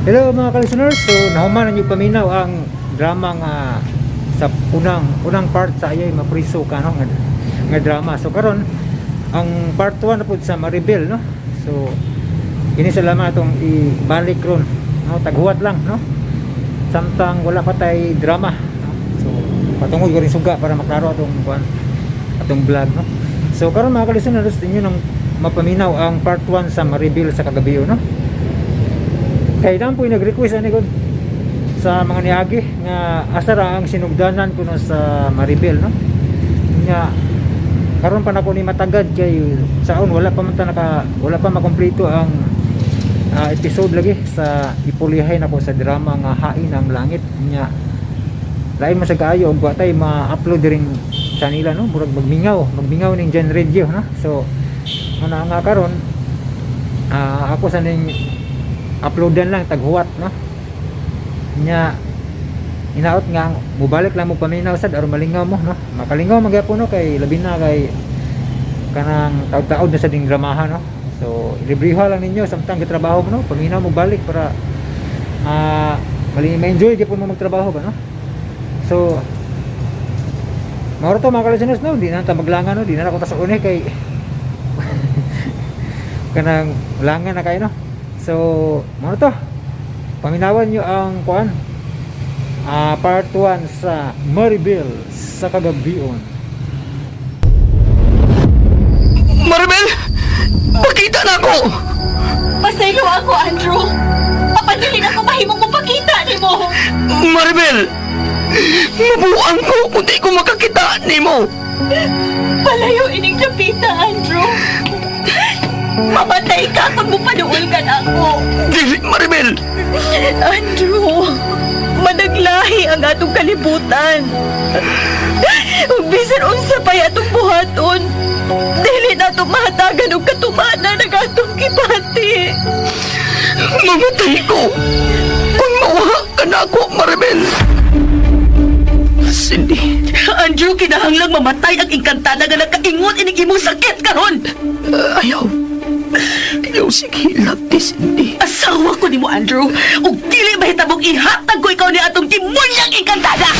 Hello, mga ka-listeners. So nahuman na niyo paminaw ang drama nga sa unang unang part sa Ayay Mapriso Ka, no, nga drama. So karon ang part 1 na pud sa Maribel, no. So kini sa lamang atong ibalik ron, no, taghuwat lang, no. Samtang wala pa tay drama, no? So patungod ko rin suga para maklaro atong kuan, atong vlog, no. So karon, mga ka-listeners, inyo nang mapaminaw ang part 1 sa Maribel sa Kagabion, no. Kay daan po nag-request ani ko sa mga niagi nga asa ra ang sinugdanan kuno sa Maribel, no. Nga karon pa nako ni matagad kay saon wala pa man ta naka wala pa makumpleto ang episode lagi sa ipulihay nako sa drama nga Hain ang Langit. Nya lain man sa kaayo og wa tay ma-upload ring sa nila, no, murag magmingaw magmingaw ning Gen Radio, no. So muna nga karon ako sa ning uploadan lang taghuwat, no. Nya inaot nga mubalik lang mo paminaw sad aron malingaw mo, no, makalingaw magyapon, no, kay labi na kay kanang taud-taud na sa ding dramahan, no. So libriha lang ninyo samtang gitrabaho mo, no, paminaw mo balik para mali ma-enjoy gyapon mo magtrabaho ba, no. So mao ra to, mga ka-listeners, no. Di na ta maglangan, no, di na ako ta sa uni kay kanang langan na kayo, no. So mao to, paminawan nyo ang kuan, part 1 sa Maribel sa Kagabion. Maribel! Pakita na ako! Pasaylo ako, Andrew. Apan dili na ko mahimong mopakita nimo. Maribel! Mabuang ko kung di ko makakita nimo! Palayo ining dapita, Andrew. Mamatay ka kung mupaduol ka nako. Dili, Maribel! Andrew, managlahi ang atong kalibutan. Ug bisan unsa pa'y atong buhaton, dili nato mahatagan og katumanan ang atong gibati. Mamatay ko! Kung mawala ka na ako, Maribel! Cindy, Andrew, kinahanglang mamatay ang engkantada nga nakaingon ining imong sakit karon. Ayaw. Ayaw, sige, love Cindy. Asawa ko nimo, Andrew. Ug dili mahitabong ihatag ko ikaw ni atong demonyang engkantada.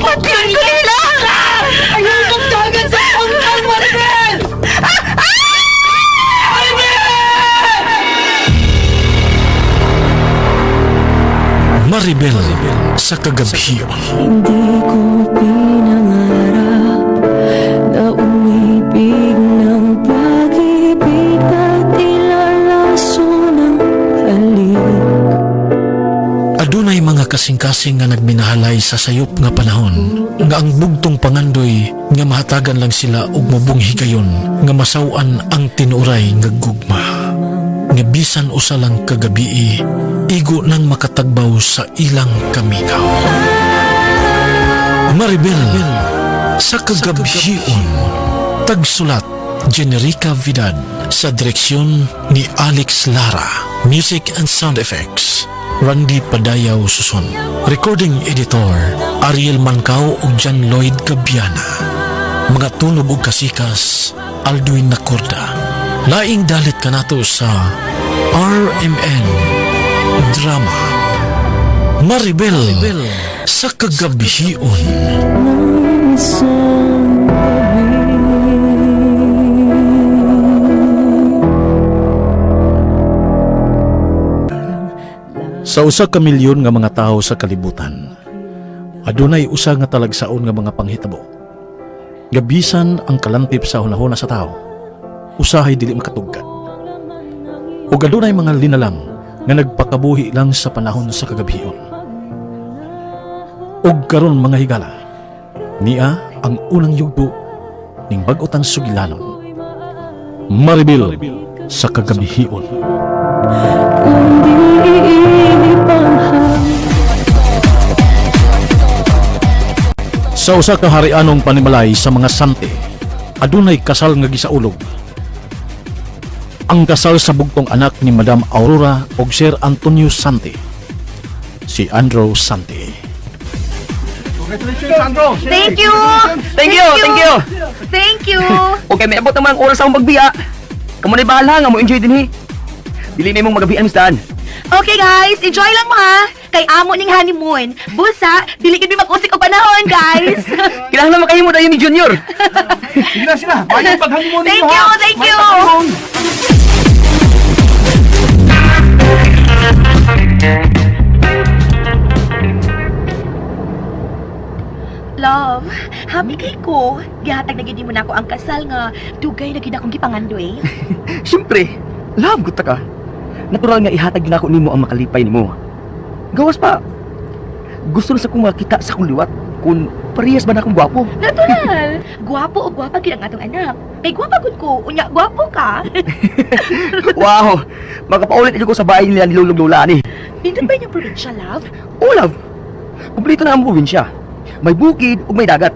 Patyon ko nila! Ayaw tugtagan sa pangkang, Maribel! Maribel sa Kagabion. Hindi ko pinangarap na umibig ng pag-ibig na tila laso ng halik. Adunay mga kasing-kasing nga nagminahalay sa sayop nga panahon nga ang bugtong pangandoy nga mahatagan lang sila og mubong higayon nga masaw-an ang tinuray nga gugma. Nga bisan usa lang kagabii, igo nang makatagbaw sa ilang kamingaw. Maribel sa Kagabion. Tagsulat, Generica Vidad, sa direksyon ni Alex Lara. Music and sound effects, Randy Padayaw Suson. Recording editor, Ariel Mancao ug John Lloyd Gabiana. Mga tunog ug kasikas, Alduin Nacorda. Laing dalit kanato sa RMN Drama Maribel sa Kagabion. Ng isang gabi. Sa 1 ka milyon nga mga tao sa kalibutan, adunay usa nga talagsaon nga mga panghitabo. Gabisan ang kalantip sa hunahuna sa tao, usahay dili makatugkad. Ug adunay mga linalang nga nagpakabuhi lang sa panahon sa kagabion. Ug karon, mga higala, nia ang unang yugto ning bag-otang sugilanon. Maribel sa Kagabihion. Kung di iinip ang hangin. Sa usa ka harianong panimalay sa mga Sante, adunay kasal nga gisaulog. Ang kasal sa bugtong anak ni Madam Aurora ug Sir Antonio Sante, si Andrew Sante. Congratulations, Sandro. Thank you! Thank you, thank you. Thank you! Okay, may abot naman ang oras sa akong pagbiya. Kamo na bahala nga mo enjoy din eh. Dili na imong magabian Miss Dan. Okay guys, enjoy lang mo ha! Kay amo ning honeymoon. Busa, dili gid mi mag-usik og panahon, guys. Kailangan makahimo dayon ni Junior. Sige na sila. Mayong pag-honeymoon Thank ninyo, you, ha? thank Mayong you. pag-honeymoon. Love, happy kay ko. Gihatag na gid mo na ako ang kasal nga dugay na gid akong gipangandoy. Siyempre, love ko ta ka. Natural nga ihatag na ako nimo ang makalipay nimo. Gawas pa. Gusto na sa kong makita sa akong liwat kung parehas ba na akong gwapo. Natural. Gwapo o gwapa gid ang atong anak. Kay gwapa gud ko, unya gwapo ka. Wow! Makapaulit ko sa bahay nila ni Lulong Lola ni. Nindot ba inyong probinsya, love? Oh, love! Kumpleto na ang probinsya. May bukid ug may dagat.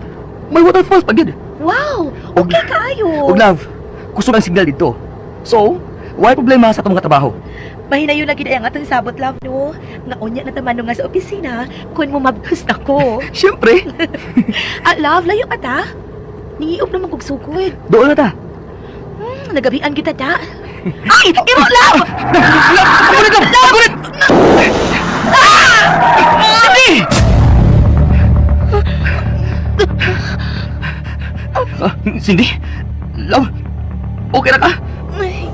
May waterfalls pa gid. Wow, okay kaayo. Ug love, kusog ang signal dito. So, why problema sa atong mga trabaho? Mahinayon na gid ay ang atong sabot, love, no? Nga unya na tamano nga sa opisina kun mo mabdos na ko. Siyempre, Ah, love, layo ka ta. Niiog naman kog sugod. doon na ta. Nagabian kita ta. Ay, imo love. Love, pagulit love, pagulit! Ah! Cindy! Ah, Cindy? Love? Okay na ka? Ay,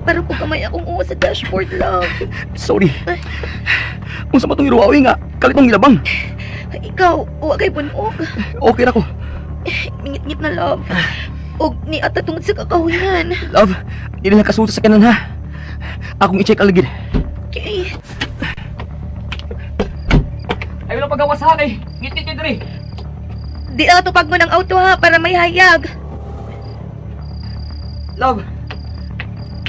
parang ko kamay akong uo sa dashboard, love. Sorry. Kung sa matong iruawi nga, kalitong gilabang. Ikaw, uwa kay bunog. Okay na ko. Mingit-ngit na, love. Og ni ata tungod sa kakahuyan. Love, di na lang kasulta sa kanan ha. Akong i-check ang ligid. Okay. Ayaw lang pagawas ha kay. Ngit-ngit kayo diri. Di na tupag mo ng auto ha, para may hayag. Love,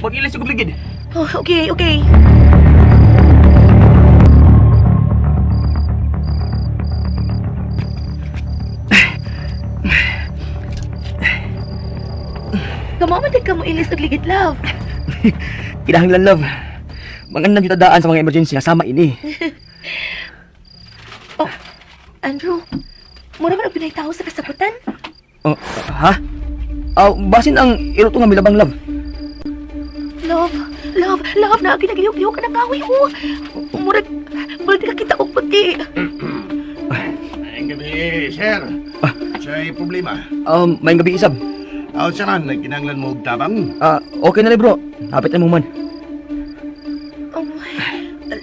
mag-ilis yung ligid. Oh, okay, okay. Kamo man ka mo ilis og ligid, love. Kinahanglan, love. Magandang yung tadaan sa mga emergency nga sama ini. Oh, Andrew, mura man og pinay tao sa kasabutan. Oh, ha? Ah, basin ang iruto nga milabang, love. Love, love, love, na ginagiliyok-liyok ka ng kahoy, oh. Murag, murag di ka kita og puti. Ngayong gabi, sir. Sa'y problema. May gabi isab. Aw, saran, nagkinanglan mo og tabang. Ah, okay na rin, bro. Hapit na mo man. Oh,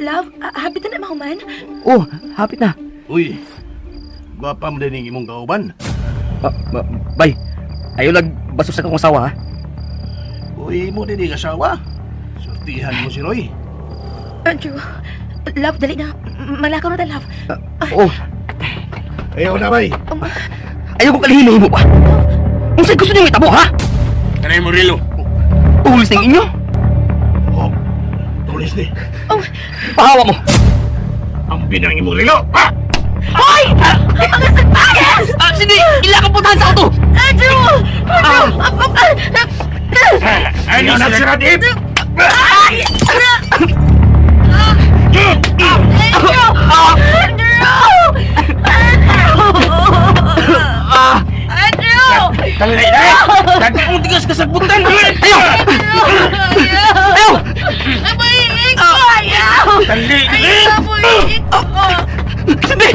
love, happy na na mahuman. Oh, hapit na. Uy, gwapa mo din ang imong kauban. Ah, bye. Ayaw lag bastos sa akong asawa, ha? Uy, mo din ang asawa. Sortihan mo si Roy. Andrew, love, dali na. Malakaw na ta, love. Oh, Ayaw na, bay. ayaw ko kalihim mo pa. Kung sa'yo gusto niyo itabo, ha? Kanay mo rilo. Ulis ng inyo. Oh, tulis ni. Oh, Pahawa mo. Ang binang imong rilo. Ah! Hoy! Ay, mga sagpayas! Ah, sige! Ila ka puntahan sa auto! Andrew! Andrew! Ano na si Radip? Ay! Andrew! Andrew! Andrew! Andrew! Talay na! Dagong tigas kasagbutan! Ayaw! Ayaw! Amoy ko! Ayaw! Tali! Amoy ko! Hindi!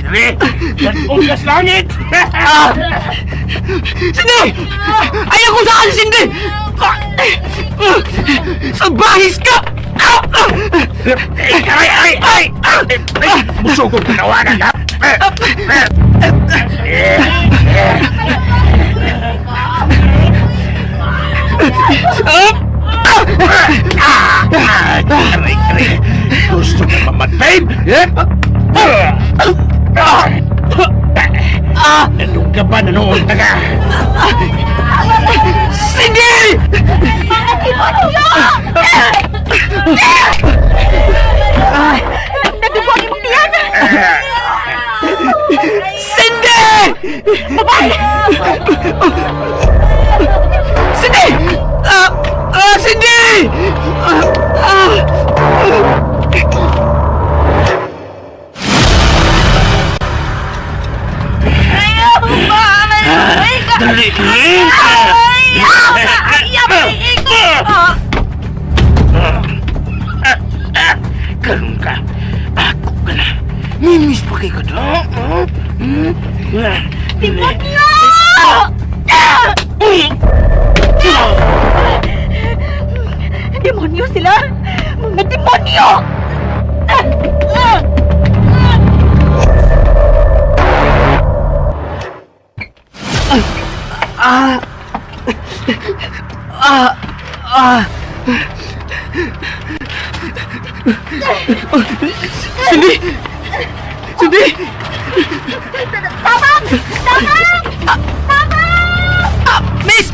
Dali! Dagong gas langit! Ah! Cindy! Ayaw ko saan, Cindy! Sa bahis ka! Ah! Ah! Ay, ay, ay! Ay! Musugod tinawagan ka! Aray, aray! Gusto ka mamatay? Nanong ka ba? Nanood na ka? Cindy! Nadugo ang imong tiyan! Cindy! Cindy! Ah! Ah, Cindy! Ah! Ah! ka. Ako ka na. Mimis pa kay ka do. Demonyo! Demonyo sila! Mga demonyo! Cindy! Cindy! Tabang! Tabang! Tabang! Miss!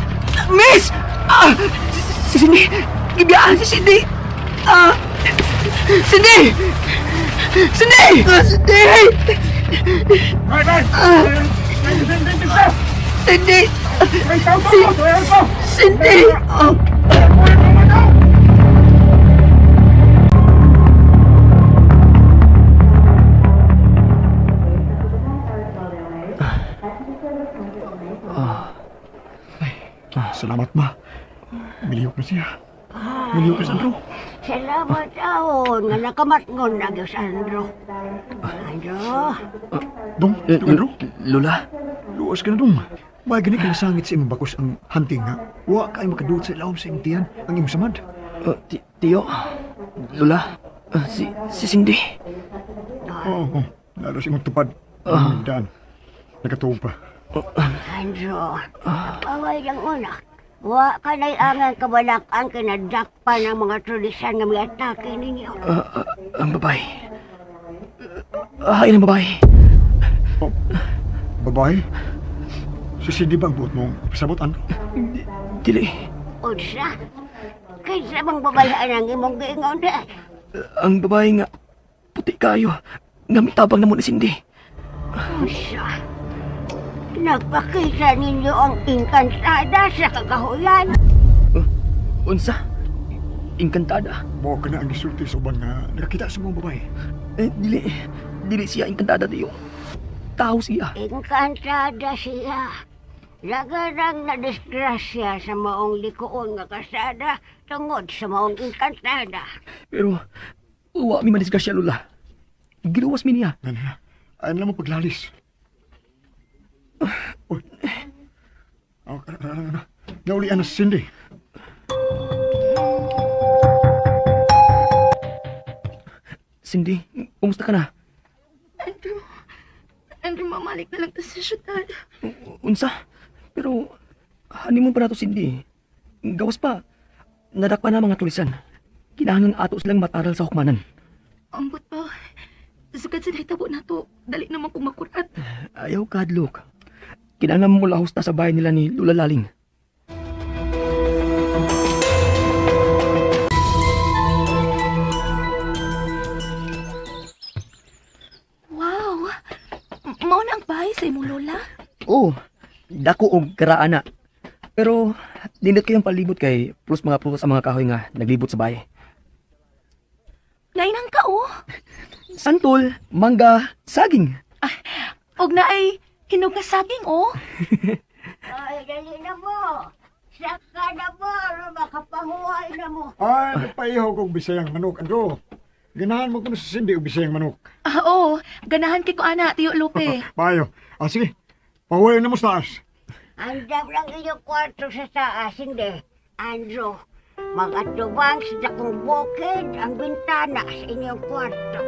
Miss! Ah! Si Cindy! Gibiyaan si Cindy! Ah! Cindy! Cindy! Cindy! Cindy! Cindy! Oh. Salamat, ma. Milihok na siya. Milihok na si Andrew. Salamat taon nga nakamatngon na gyud sa Andro. Andro, Dong, dong Andrew. Lola? Luwas ka na, dong. May gani ka nasangit sa imong bakos ang hunting nga. Wa kay makaduot sa ilawom sa imong tiyan ang imong samad. Tiyo? Lola? Si Cindy? Oo, oo. Lalo sa imong tupad. Daan. Nakatuog pa. Andro, paway lang una. Wa ka na'y angan kabalak ang kinadakpan ng mga tulisan nga miatake ninyo. Ang babae. Ay, ang babae. Oh, babae? Si Cindy ba ang buot mong ipasabot, Andrew? Dili. Unsa? Kinsa bang babayaan ang imong giingon di? Ang babae nga, puti kayo. Nga mitabang na mo ni Cindy. Unsa? Nagpakita ninyo ang engkantada sa kakahuyan. Unsa? Engkantada? Mao ka na ang gisulti sa uban nga nakakita sa mga babae. Eh, dili. Dili siya engkantada, tiyo. Tao siya. Engkantada siya. Lagarang na disgrasya sa maong likuon nga kasada tungod sa maong engkantada. Pero, uwa mi madisgrasya, Lola. Giluwas mi niya. Nan na. Ayaw na mo paglalis. Uy. Oh, Naulian na si Cindy. Cindy, kumusta ka na? Andrew, Andrew, mamalik na lang ta sa syudad. Unsa? Pero, honeymoon pa nato, Cindy. Gawas pa. Nadakpa na mga tulisan. Kinahanglan ato silang mataral sa hukmanan. Ambot pa. Sugad sa nahitabo na to, dali naman kong makurat. Ayaw kadlok. Kinahanglan mo lahos ta sa bahay nila ni Lula Laling. Wow! Mao na ang bahay sa imong lola. Oo, dako og karaan na. Pero, nindot kayong palibot kay plus mga prutas ang mga kahoy nga naglibot sa bahay. Nainang ka, oh. Santol, mangga, saging. Og na ay hinog nga saging, oh. Ay, dali na mo. Saka na mo, aron makapahuway na mo. Ay, nagpaihaw kong bisayang manok, Andrew. Ganahan mo ko na si Cindy og bisayang manok. Ah, oo. Ganahan kay ko ana, Tiyo Lupe. Payo. Ah, sige. Pahuwayan na mo sa taas. Andam lang inyong kwarto sa taas, hindi. Andro, magatubang sa dakong bukid ang bintana sa inyong kwarto.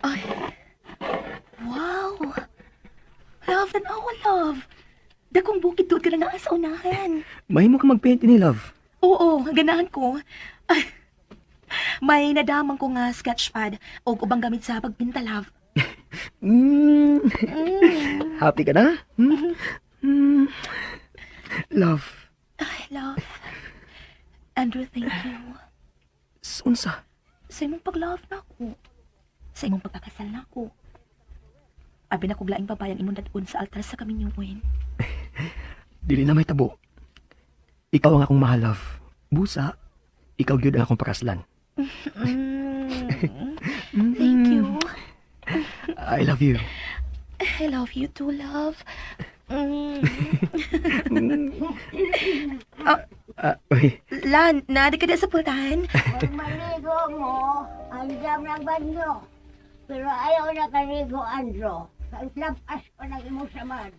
Ay. Wow. Love, tanawa, love. Dakong bukid doon ka na naa sa unahan. Mahimo ka magpaint ni love. Oo, ganahan ko. Ay, may nadamang ko nga sketchpad o ubang gamit sa pagpinta, love. Mm. Happy ka na? Hmm? Mm. Love, Ay, love. Andrew, thank you. unsa? Sa imong pag-love na ako. Sa imong pagpakasal na ako. Abi na kog laing babayan imong dadon sa altar sa kaminyuin. Dili na may tabo. Ikaw ang akong mahal, love. Busa, ikaw gyud ang akong pakaslan. Mm. Thank you. I love you. I love you too, love. Uy. Lan, naadi ka na sa pultahan. Kung maligo mo, andam ng banyo. Pero ayaw na kaligo, Andrew. Lampas ko ng imong samad.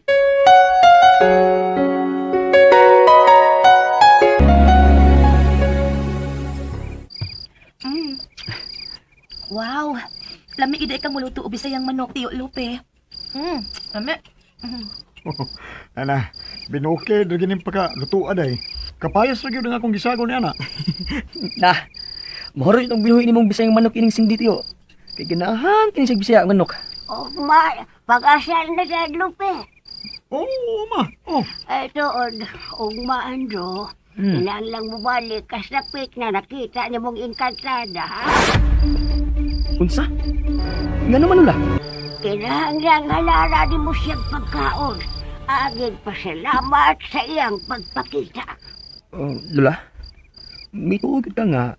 Wow. Lami gid kang muluto og bisayang manok tiyo Lupe. Lami. Ana, binuke, daginin pa ka, lutuan ay. Kapayas ra gyud ang akong gisago ni ana. Na, mahoro itong binuhi ni mong bisayang manok ining sindi tiyo. Kay ganahan kini siya bisaya ang manok. Ugma, pag-asal na sa Lupe. Oo, ma. Oh. Ay, tuod, ugma, Andrew. Ilan lang bumalik, kasapit na nakita ni mong engkantada, ha? Unsa? Nga naman nula? Kinahanglang halara ni mo siyang pagkaon. Aging pasalamat sa iyang pagpakita. Lula, may tuog ka nga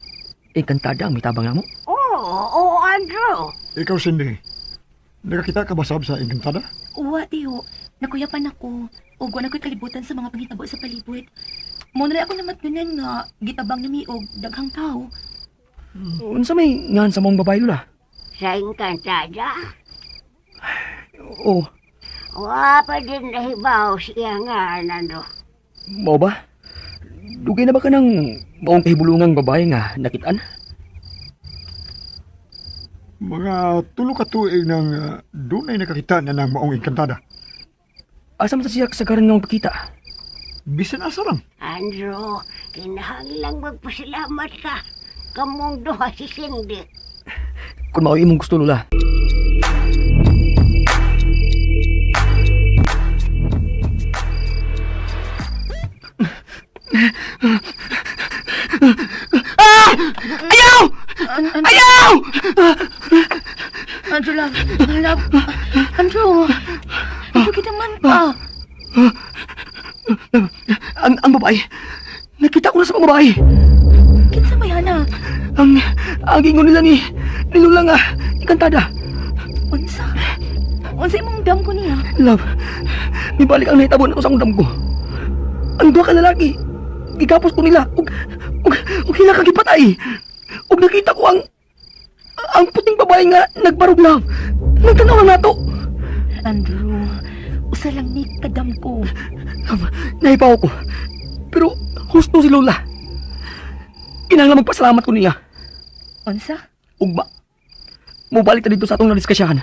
engkantada ang mitabang nga mo. Oo, oo, Andrew. Ikaw, Cindy. Nakakita ka ba sab sa engkantada? Uwa tiyo, nakuyapan ako. Ug wa na ko'y kalibutan sa mga panghitabo sa palibot. Mo na ako namatnunan nga gitabang nami og daghang tao. Unsa may ngan sa mong babae, Lula? Sa engkantada? Oo, Wa pa din nahibaw siya nga, Nando. mao ba? Dugay na ba ka ng maong kahibulungang babae nga nakitaan? Mga tulo ka tuig nang dunay nakakita na ng maong engkantada. Asa man sa siya kasagaran nga magpakita? Bisan asa lang. Andrew, kinahanglang magpasalamat ka. Kamong duha si Cindy. Kung mao imong gusto, Lula. Ah! Ayaw! Ayaw! Andrew, love. Love. Andrew. Andrew, kita man pa. Ang babae. Nakita ko na sa mga babae. Kinsa may hana? Ang ingon nila ni Lula nga ikantada. Unsa? Unsa imong dam ko niya? Love, mibalik ang nahitabo na ko sa akong damgo. Ang duha ka lalaki, gigapos ko nila, ug hila ka gipatay. Ug nakita ko ang puting babae nga nagbarog, love. Nagtanaw lang nato. Andrew, usa lang ni kadam ko. Love, nahibaw ko. Pero husto si Lola. Kinahanglan magpasalamat ko niya. Unsa? Ugma. Mubalik ta dito sa atong nadiskasyahan.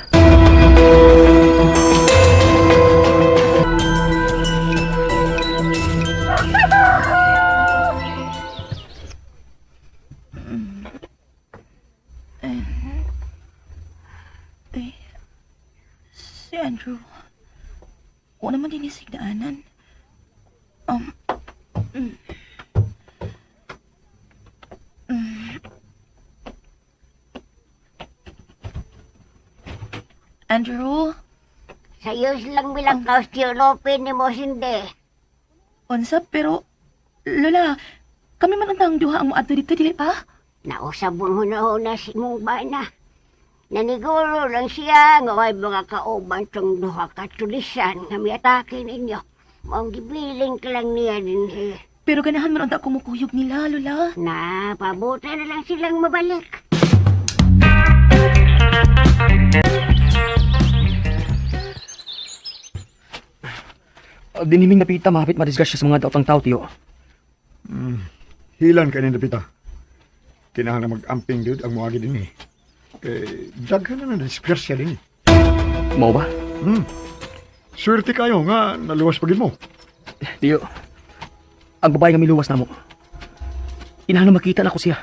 Eh, si Andrew. Wala naman din isigdaanan. Um, Andrew, Sayo silang bilang kaos Lope ni mo, Cindy. unsa pero Lola, kami man ang tang duha ang moadto dito dili pa? Nausab mong huna-huna si mong bana. Naniguro lang siya nga way mga kauban tong duha ka tulisan nga miatake ninyo. Maong gibilin ka lang niya din eh. Pero ganahan man unta ako mukuyog nila, Lola. Na, pabuti na lang silang mabalik. Diniming napita mahapit madisgrasya sa mga daotang tao, tiyo. Hilan ka ni Dapita. Kinahanglan mag-amping gyud ang moagi din eh. Kay daghan na na disgrasya din eh. Mao ba? Swerte kayo nga naluwas pagid mo. Tiyo, ang babae nga miluwas na mo. Kinahanglan makita na ko siya.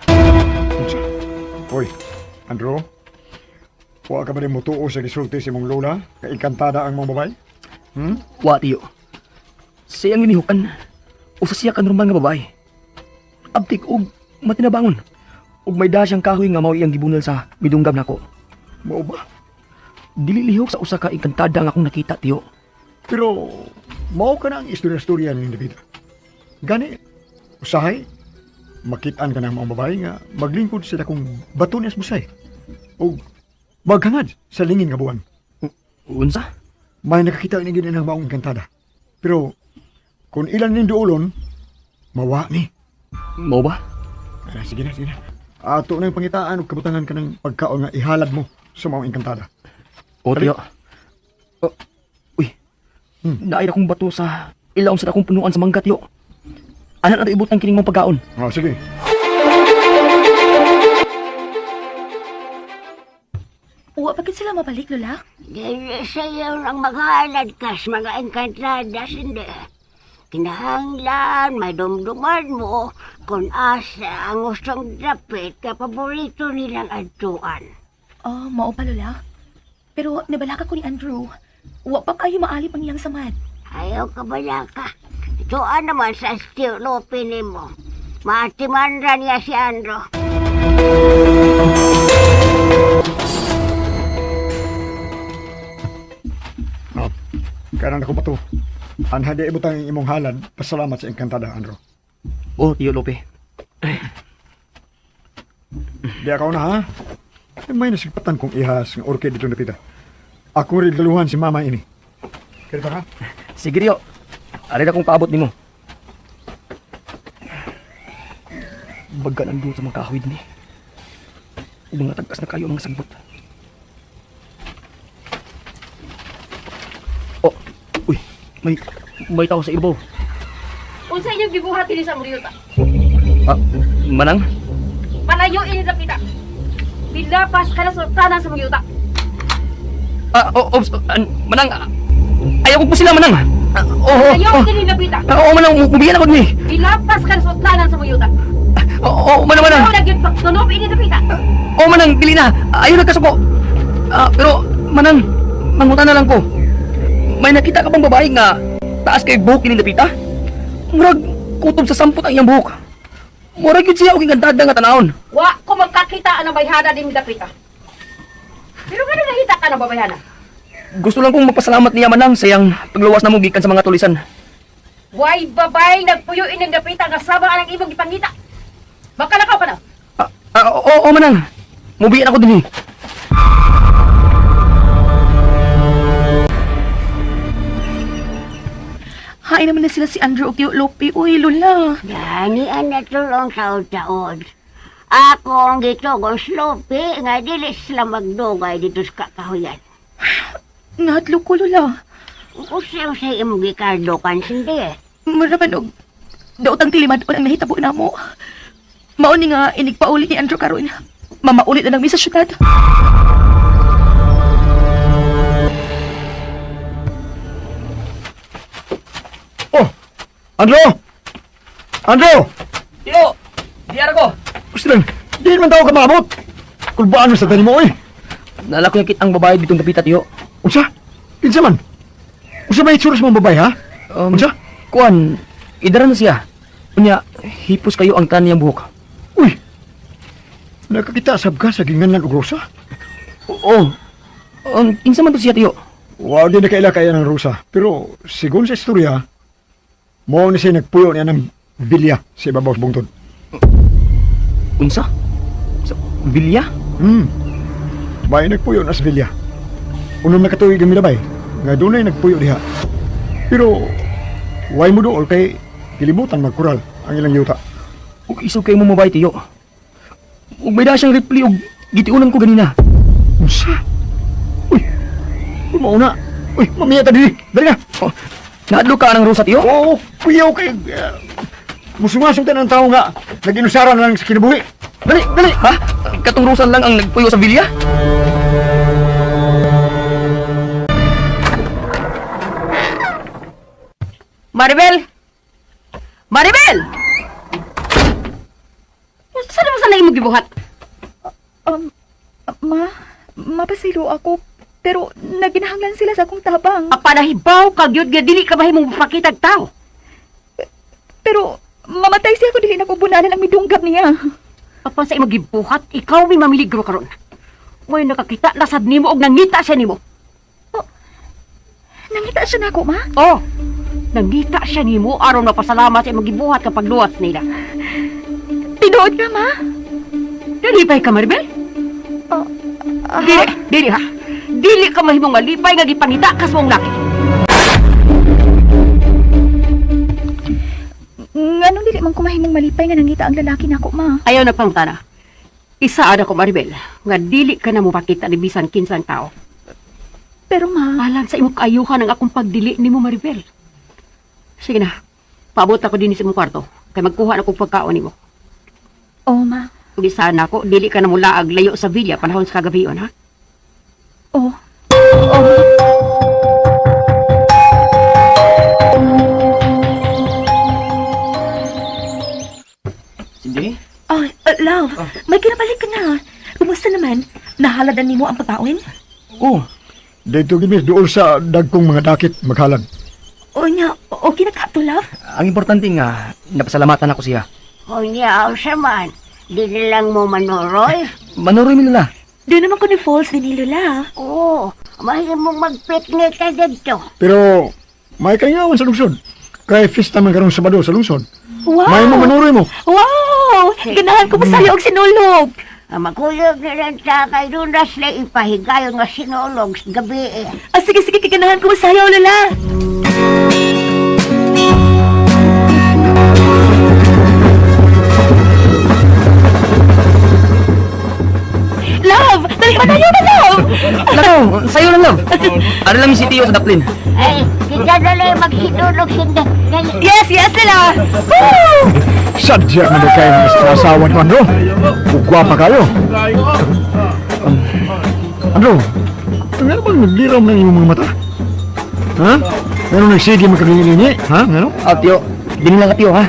Unsa? Hoy, Andrew. Wa ka ba rin mutuo sa gisulti si mong lola? Kay engkantada ang mga babae? Wa, tiyo. Siya ang inihukan. Usa siya ka normal nga babae. Abtik og matinabangon. Ug may da siyang kahoy nga mao iyang gibunal sa midunggab nako. Mao ba? Dili lihok sa usa ka engkantada nga akong nakita, tiyo. Pero mao ka na ang istorya-istorya ni David. Gani, usahay, makitaan ka ng mga babae nga maglingkod sila kung bato niya sa busay. O maghangad sa lingin nga buwan. Unsa? May nakakita ni gid ng maong engkantada. Pero kung ilan ning duolon, mawa ni. Mao ba? Ah, sige na, sige na. Ato na yung pangitaan o kabutangan ka ng pagkaon nga ihalad mo sa mga engkantada. O, tiyo. Oh, uy. Naay akong bato sa ilawom sa akong punuan sa mangga, tiyo. Anak na ibutang kining mong pagkaon. Oh, sige. Wa pa gid sila mabalik, Lola. Dili sayo ang maghalad ka sa mga engkantada, hindi. Kinahanglan, madumduman mo kung asa ang usang dapit ka paborito nilang adtuan. Oh, mao pa, Lola. Pero nabalaka ko ni Andrew. Wa pa kayo maalip ang iyang samad. Ayaw ka balaka. Tuan naman sa Steve Lope nimo. Maatiman ra niya si Andrew. Oh, kanan ako bato. Anha di ibutang ang imong halad. Pasalamat sa engkantada, Andrew. O, tiyo Lope. Di ako na, ha? Ay, may nasigpatan kong ihas ng orchid dito napita. Ako rin daluhan si mama ini. Kaya ba ha? Sige, tiyo. Aray akong paabot nimo. Bagka nandun sa mga kahoy din eh. Ug mga tagkas na kayo ang mga sagbot. Oh, uy, may tao sa ibaw. Unsa inyong gibuhat dinhi sa Muriyota? Ah, manang? Palayo ini dapita. Bilapas ka na sa tanan sa Muriyota. Ah, oh, oh, manang, ayaw ko po sila, manang. Ah, oo, Palayo oh, ini dapita. Ah, oo, manang, mubiyan ako ni. Bilapas ka na sa tanan sa Muriyota. Oo, oh, manang, manang. Ikaw na gyud pagtunob ini dapita. Oo, manang, dili na. Ayaw na kasuko. Ah, pero, manang, mangutan na lang ko. May nakita ka bang babae nga taas kay buhok ini dapita? Murag, kutob sa sampot ang iyang buhok. Murag yun siya og encantada nga tanawon. Wa ko magkakita ang bayhana din dapita. Pero ngano nahita ka ng babayhana? Gusto lang kong magpasalamat niya manang sa iyang pagluwas na mo gikan sa mga tulisan. Way babay nagpuyo ini dapita nga sama ang imong gipangita. Makalakaw ka na. Ah, ah, oo, oo, manang. Mubiyan ako dinhi. Hain naman na sila si Andrew og Tio Lope. Uy, Lola. Gani ang natulong taod-taod. Ako ang gitugong slope nga dili sila magdugay dito sa kakahuyan. Ngadlo ko, Lola. Usaw sa imong gikardokan, hindi. Mura man og daotang tilimad-on ang nahitabo namo. Mao ni nga inigpauli ni Andrew karon. Mamaulit na lang mi sa syudad. Oh! Andrew! Andrew! Tiyo, diyar ko. Gusto lang, di man tao ka maabot. Kulbaan mo sa tanim mo, eh. Nala ko yung ang babae ditong dapita, tiyo. Unsa? Kinsa man? Unsa may itsura sa mga babae, ha? Unsa? Kuan, idara na siya. Unya, hipos kayo ang taniyang buhok. Uy! Nakakita sab ka sa ginganlan og rosa? Oo. Kinsa man to siya, tiyo? Wow, di na kaila kaya ng rosa. Pero, sigon sa istorya, mao ni siya nagpuyo niya ng bilya sa ibabaw sa bungtod. Unsa? Sa Villa? Bay nagpuyo na sa bilya. Unom na katuig ang milabay, nga dunay nagpuyo diha. Pero, way mo dool kay kilibutan magkural ang ilang yuta. Ug isog kay mo mabay, tiyo. Ug may da siyang reply ug gitiunan ko ganina. Unsa? Uy! Uy, mauna. Uy, mamiya ta dili. Dali na. Oh, nahadlok ka ng rosa, tiyo? Oo, kuyaw kay... musumasong tayo ng tao nga. Nag-inusara na lang sa kinabuhi. Dali, dali! Ha? Katong rosa lang ang nagpuyo sa Villa? Maribel! Maribel! Unsa naman sa imong gibuhat? Ma, mapasilo ako. Pero naginahanglan sila sa akong tabang. Apanahibaw ka gyud nga dili ka mahimong mapakitag tao. Pero mamatay siya kung dili na ko bunalan ang midunggap niya. Apan sa imong gibuhat, ikaw may mamiligro karon. May nakakita na sad nimo og nangita siya nimo. Nangita siya nako, ma. Oh, nangita siya nimo aron mapasalamat sa imong gibuhat kapag luwas nila. Tinuod ka, ma. Nalipay ka, Maribel? Oh, Dili, dili ha. Dili ka mahimong malipay nga gipangita ka sa mong laki. dili man ko mahimong malipay nga nangita ang lalaki nako, ma? Ayaw na pangutana. Isaad ako, Maribel, nga dili ka na mopakita ni bisan kinsang tao. Pero ma, Alang sa imong kaayuhan ang akong pagdili nimo, Maribel. Sige na, paabot ako dinhi sa imong kwarto kay magkuha na kong pagkaon nimo. Oh ma, Ug isaad nako, dili ka na mulaag layo sa villa panahon sa kagabion, ha? Oh. Oh. Cindy? Oh, love, may kinabalik ka na. Kumusta naman? Nahaladan nimo ang pagkaon? Oh, dito gid dool sa dagkong mga dakit maghalad. O nya, okay na ka to, love? Ang importante nga, napasalamatan ako siya. Unya, unsa man. Di na lang mo manuroy. Manuroy mi lala. Doon naman ko ni Falls din ni Lola. Oo, mahimong magpiknik ka dito. Pero may kaingawan sa lungsod. Kay fiesta man karong Sabado sa lungsod. Wow! May mo manuroy mo. Wow! Ganahan ko masayo og sinulog. Ah, Magkuyog na lang ta kay Lunas na ipahigayon nga sinulog sa gabi eh. Ah, sige, sige, kaganahan ko masayaw, Lola. Love! Dali ka na love! Lakaw, sayo lang love. Ari lang si Tio sa Daplin. Ay, kita na lang magsinulog sinda. Dali. Yes, yes, Lola! Woo! Sadya man kay mga asawa ni Andro. Ug gwapa kayo. Andro, ngano bang nagliraw ng iyong mga mata? Ha? Ngano nagsige magkalingi? Ha? Ngano? Ah, Tio, dini lang ka Tio ha.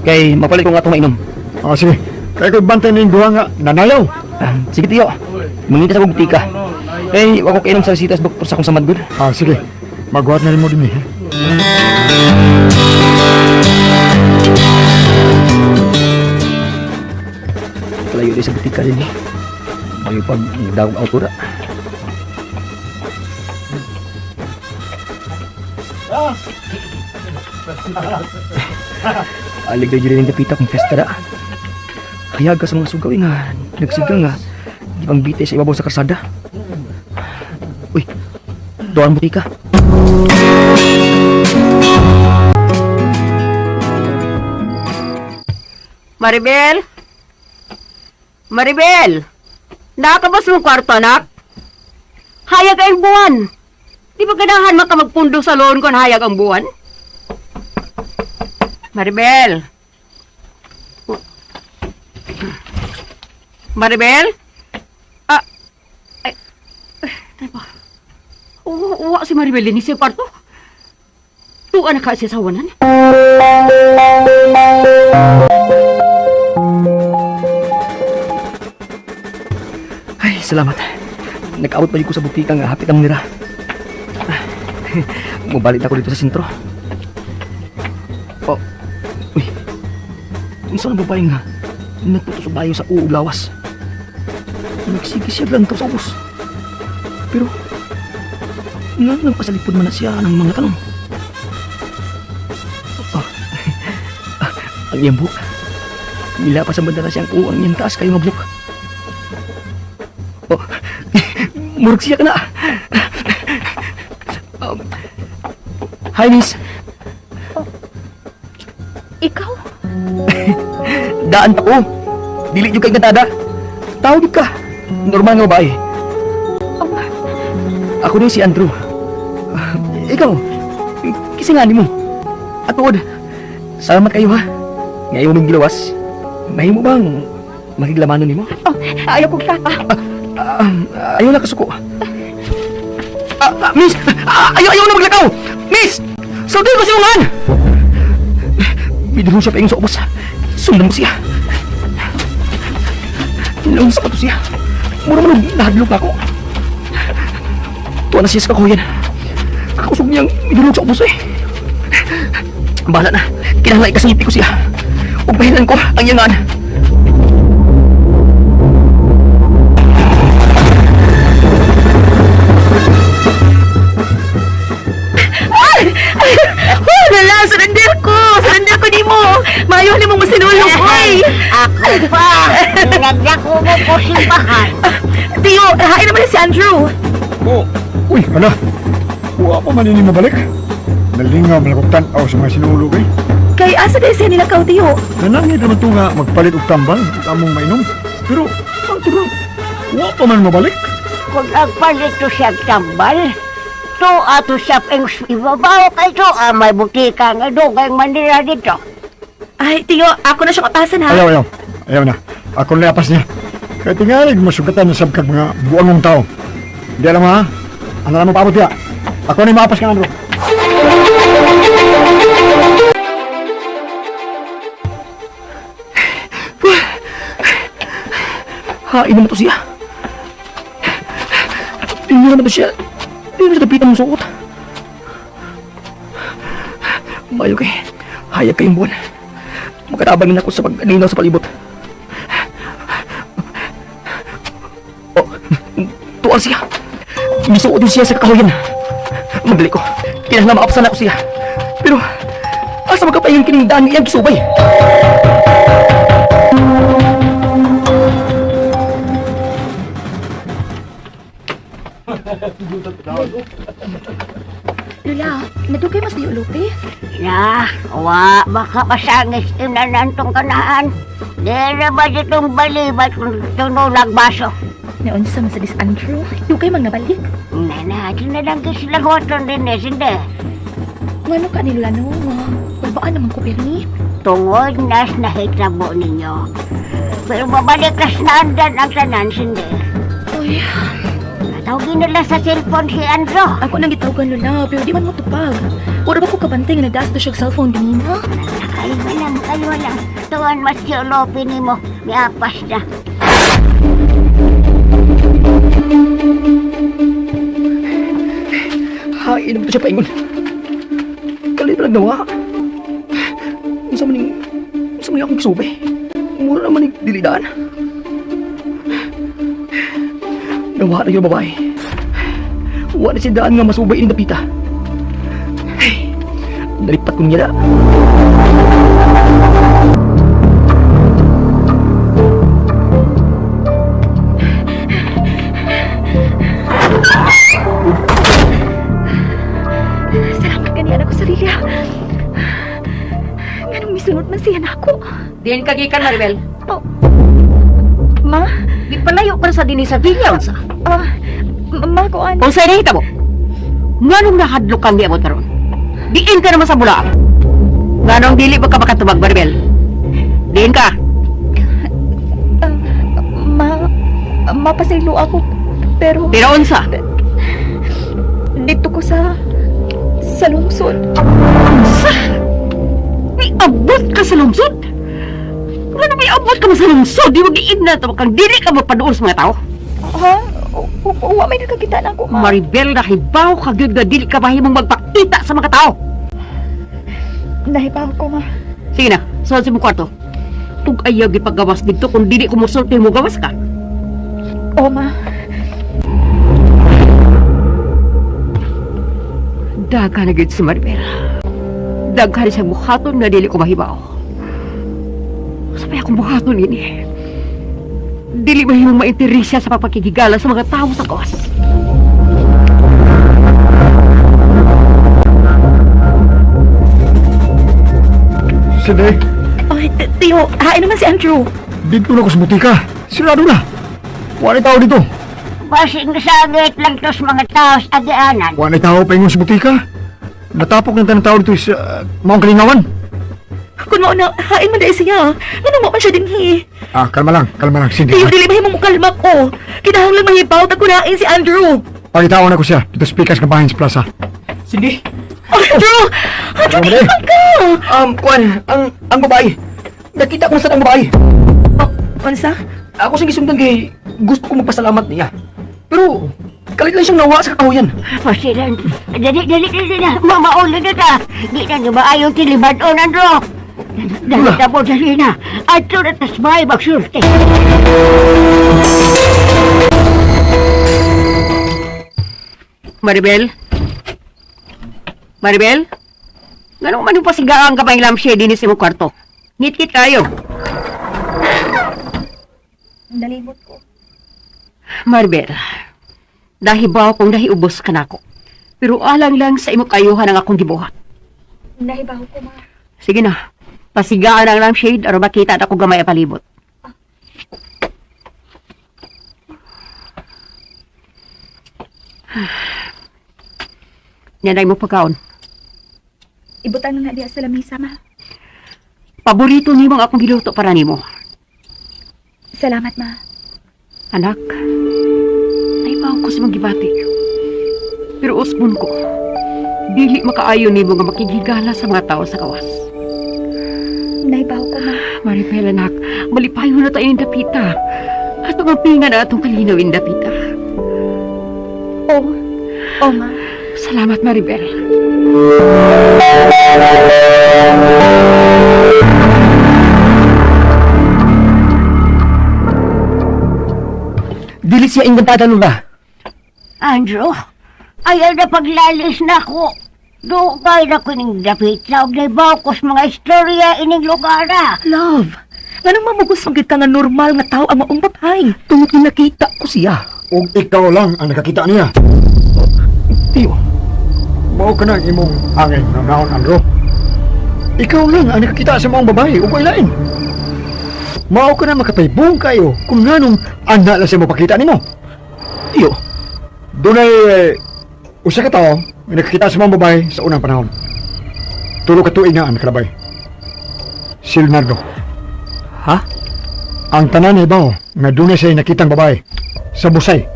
Kay mapalit ko nga itong mainom. Ah, sige. Kaya ko'y bantay na yung duha nga nanayaw. Ah, sige Tio, mangita sa kong tika. Eh, wako kainom sa resita sa doktor sa akong samad gud. Ah, sige. Maghuhat na rin mo din eh. Layo di sa butika din eh. Mayo pag nagdagog auto ra. Alig na dyan yung dapita kung festa ra. Hayag ka sa mga sugaw eh nga. Nagsiga nga. Di pang bitay sa ibabaw sa karsada. Uy, doon butika. Maribel? Maribel! Nakabas mong kwarto, anak? Hayag ang buwan. Di ba ganahan man ka magpundo sa loon kung hayag ang buwan? Maribel! Maribel? Ah, ay, ay, tayo ba? Uwa, uwa si Maribel din sa kwarto. Tuwa na ka siya sa wanan. Ay, salamat. Nag-out pa ko sa butika nga hapit ang nira. Ah, Mubalik na ako dito sa sentro. Oh. Uy. Unsa na babae nga? Nagputo sa bayo sa uog lawas. Nagsige siya lang sa ubos. Pero nga nagpasalipod man na siya ng mga tanong. Oh. Ang iyang buhok. Mila pa sa banda na siyang uang iyang taas kayo nga buhok. Oh, murag siya ka na. Hi, miss. Ikaw? Daan pa ko. Dili jud kay natada. Tao jud ka. Normal nga babae. Ako din si Andrew. Ah, ikaw, kisa nga nimo. At tuod, salamat kayo ha. Ngayon mong gilawas. Mahimo bang makiglamanon nimo? Oh, ayaw kong tata. Ah, ayaw na kasuko. Ah, ah, miss! Ah, ayaw, ayaw na maglakaw! Miss! Sundin ko si Ungan! Bidulong siya paingon sa ubos. Sundan mo siya. Naunsa pa to siya. Mura man og nahadlok na ako. Tuwa na siya sa kakuyan. Kakusog niyang midulong sa ubos eh. Bahala na. Kinahanglan ikasulti ko siya. Ug bahilan ko ang iyangan. Oh, Lola, surrender ko! Surrender ko nimo! Maayo nimo mo sinulog, oy! Ako pa, nagdako mo ko simbahan. Tiyo, hain naman si Andrew. Oh. Uy, hala. Wa pa man ini mabalik. Nalingaw man akong tan-aw sa mga sinulog eh. Kay asa dahil siya nila kau, tiyo? Nanangit naman to nga magpalit og tambal ug among mainom. Pero ang turang, wa pa man mabalik. Kung agpalit to siya tambal, to ato siya ibabaw kay to may butika nga dugay Manila dito. Ay, tiyo, ako na siyang apasan ha. Ayaw, ayaw. Ayaw na. Ako na apas niya. Kaya tingalig masugatan na sabkag mga buangong tao. Hindi alam ha? Ano naman paabot ya? Ako na yung maapas ka, Andrew. Hain naman to siya. Hindi naman to siya. Hindi naman siya dapitan mong suot. Mayo kay. Hayag kayong buwan. Magkatabangin ako sa pag-aninaw sa palibot. Oh, tuwan siya. Misuot din siya sa kakahuyan. Madali ko. Kinahanglan maapsan ako siya. Pero, asa magkapahingan kining daan iyang kisubay? Lula, nadugay mas di ulupi. Na, wa, baka pasangis inanantong kanahan. Di na ba ditong balibat kung tunulag baso? Naunsa man sa dis Andrew, dugay mang nabalik. Na, na, sinalang sila hoton din eh, sindi. Ngano ka ni Lula no nga? Kulbaan naman ko pirmi. Tungod nas nahitabo ninyo. Pero babalik kas naandan ang tanan, sindi. Uy, Tawagin nila sa cellphone si Andro. ako nang gitawagan Lula, pero di man mo tupag. Wala ba ko kabantay nga nagdasto siya og cellphone ganina? Kalma lang, kalma lang. Tuwan mas si Olopi ni mo. Miapas na. Hain naman to siya paingon. Kalit pa nagnawa. Unsa man ning unsa man ning akong kisubay. Mura naman ning dilidaan. Nawa na yung babae. Wa na siya daan nga masubay ini dapita. Ay, nalipat ko niya na. Salamat kani anak ko sa Lilia. Nganong misunod man siya nako. Diyan ka gikan, Maribel. Oh. Ma, Gipalayo pa sa dinhi sa villa unsa. ah, ma kuan. Unsay nahitabo? Nganong nahadlok kang niabot karon? Diin ka naman sa bulaang. Nganong dili ba ka makatubag, Maribel? Diin ka. Ma, mapasaylo ako pero Pero unsa? dito ko sa lungsod. Unsa? May abot ka sa lungsod? Ngano may abot ka man sa lungsod? Di mo giin na to kang dili ka mapaduol sa mga tao. Ha? Wa may nakakita na ako, ma. Maribel, nahibaw ka gyud nga dili ka mahimong magpakita sa mga tao. Nahibaw ko, ma. Sige na, suod sa imong kwarto. Ug ayaw gipagawas didto kung dili ko mosulti mo gawas ka. O, ma. Daghan na gyud si Maribel. Daghan siya buhaton nga dili ko mahibaw. Sa pa akong buhaton ini. Dili mahimong mainteres siya sa pagpakigigala sa mga tao sa gawas. Sige, Ay, tiyo, hain naman si Andrew. dito na ko sa butika. Sirado na. Wala tao dito. Basing sangit lang tos mga tao sa agianan. Wala tao paingon sa butika. Natapok ng tanang tao dito sa maong kalingawan. Kung mauna, hain man dahil siya. Nganong mo man siya dinhi? Ah, kalma lang, kalma lang, Cindy. Tiyo, dili mahimong mukalma ko. Kinahanglan mahibaw tag kunain si Andrew. Pagitaon ako siya dito sa pikas ng bahin sa plaza. Cindy, Andrew! Andrew, Ano, tingnan ka! kuan, ang babae. Nakita ko sa ang babae. Oh, unsa? Ako siyang gisundan kay gusto ko magpasalamat niya. Pero kalit lang siyang nawa sa kakahuyan. Pasilan. Dali, dali, dali na. Mamauli na ta. Di na niyo maayo tilibad-on, Andro. Dali Lula. na po, dali na. Ato na tas may magsulti. Maribel? Maribel? Nganong man yung pasigaan ka pa yung lampshade din sa imong kwarto? Ngit-ngit kayo. Nalimot ko. Maribel, dahibaw kong dahiubos ka nako. Pero alang lang sa imong kayuhan ang akong gibuhat. Nahibaw ko, ma. Sige na. Pasigaan ang lampshade aron makita na ko gamay ang palibot. Nanay mo pagkaon. Ibutang na nga diya sa lamisa, ma. Paborito nimo ang akong giluto para nimo. Salamat, ma. Anak, naibaw ko sa mga gibati. Pero usbon ko, dili makaayo nimo nga makigigala sa mga tao sa kawas. Naibaw ko, ma. Maribel, anak, malipayo na tayo dapita. Atong ang pinga na atong kalinaw dapita. Oo. Oo, ma. Salamat, Maribel. Dili siya engkantada, Lola. Andrew, ayaw na paglalis na ko. Dugay na ko ning dapit sa og naibaw ko sa mga istorya ining lugar ah. Love, nganong mamugos gid ka nga normal nga tao ang maong babae? Tungod nga nakita ko siya. Og ikaw lang ang nakakita niya. Tiyo, Mao ka na ang imong angay na naon, Andrew. Ikaw lang ang nakakita sa maong babae ug way lain. Mao ka na makapaybong kayo kung nganong ana lang siya mapakita nimo. tiyo. Dunay usa ka tawo nga nakakita sa maong babae sa unang panahon. Tulo ka tuig na ang nakalabay. Si Leonardo. Ha? Ang tanan hibaw nga dunay siya nakitang babae sa Busay.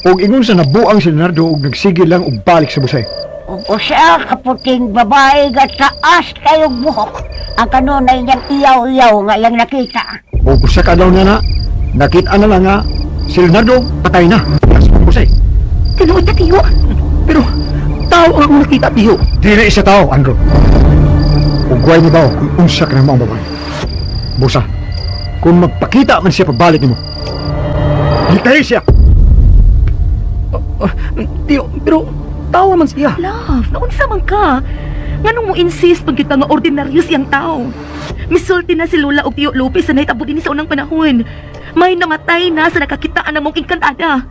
Og ingon sa nabuang si Leonardo og nagsige lang og balik sa Busay. Ug usa ka puting babae nga taas kayong buhok. Ang kanunay niyang iyaw-iyaw nga iyang nakita. Og usa ka adlaw na nakita na lang nga si Leonardo patay na sa Busay. Tinuod na, tiyo. Pero tao ang akong nakita, tiyo. Dili isa tao, Andrew. Ugway ni bao kung unsa ka ng maong babae. Busa, kung magpakita man siya pagbalik nimo, hitahi siya. Tiyo, pero tao man siya. Love, naunsa man ka? Nganong mo insist pag kita nga ordinaryo siyang tao? Misulti na si Lola og Tiyo Lopez sa nahitabo dinhi sa unang panahon. May namatay na sa nakakitaan na mong engkantada.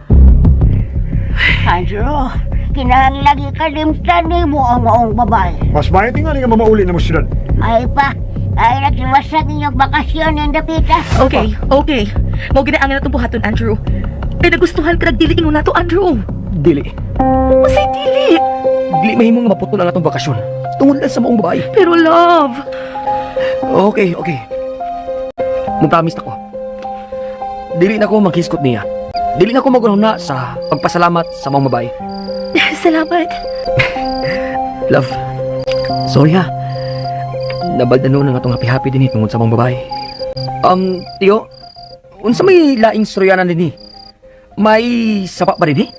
Andrew, kinahanglan ikalimtan nimo ang maong babae. Mas maayo tingali nga mamauli na mo siyudad. Ay pa, ay nagtiwasan inyong bakasyon ng dapita. Okay, okay. Mao ginaangan na itong buhaton, Andrew. Kaya nagustuhan ka nagdili ingon nato, Andrew. Dili. Masay dili. Dili mahimong maputol ang atong bakasyon. Tungod lang sa maong babae. Pero love, Okay, okay. Mo-promise ako. Dili na ko maghiskot niya. Dili na ko magunahuna sa pagpasalamat sa maong babae. salamat. Love, sorry ha. Nabalda noon ang atong happy-happy din eh, tungod sa maong babae. Tiyo, unsa may laing suryanan din eh? May sapa ba din eh?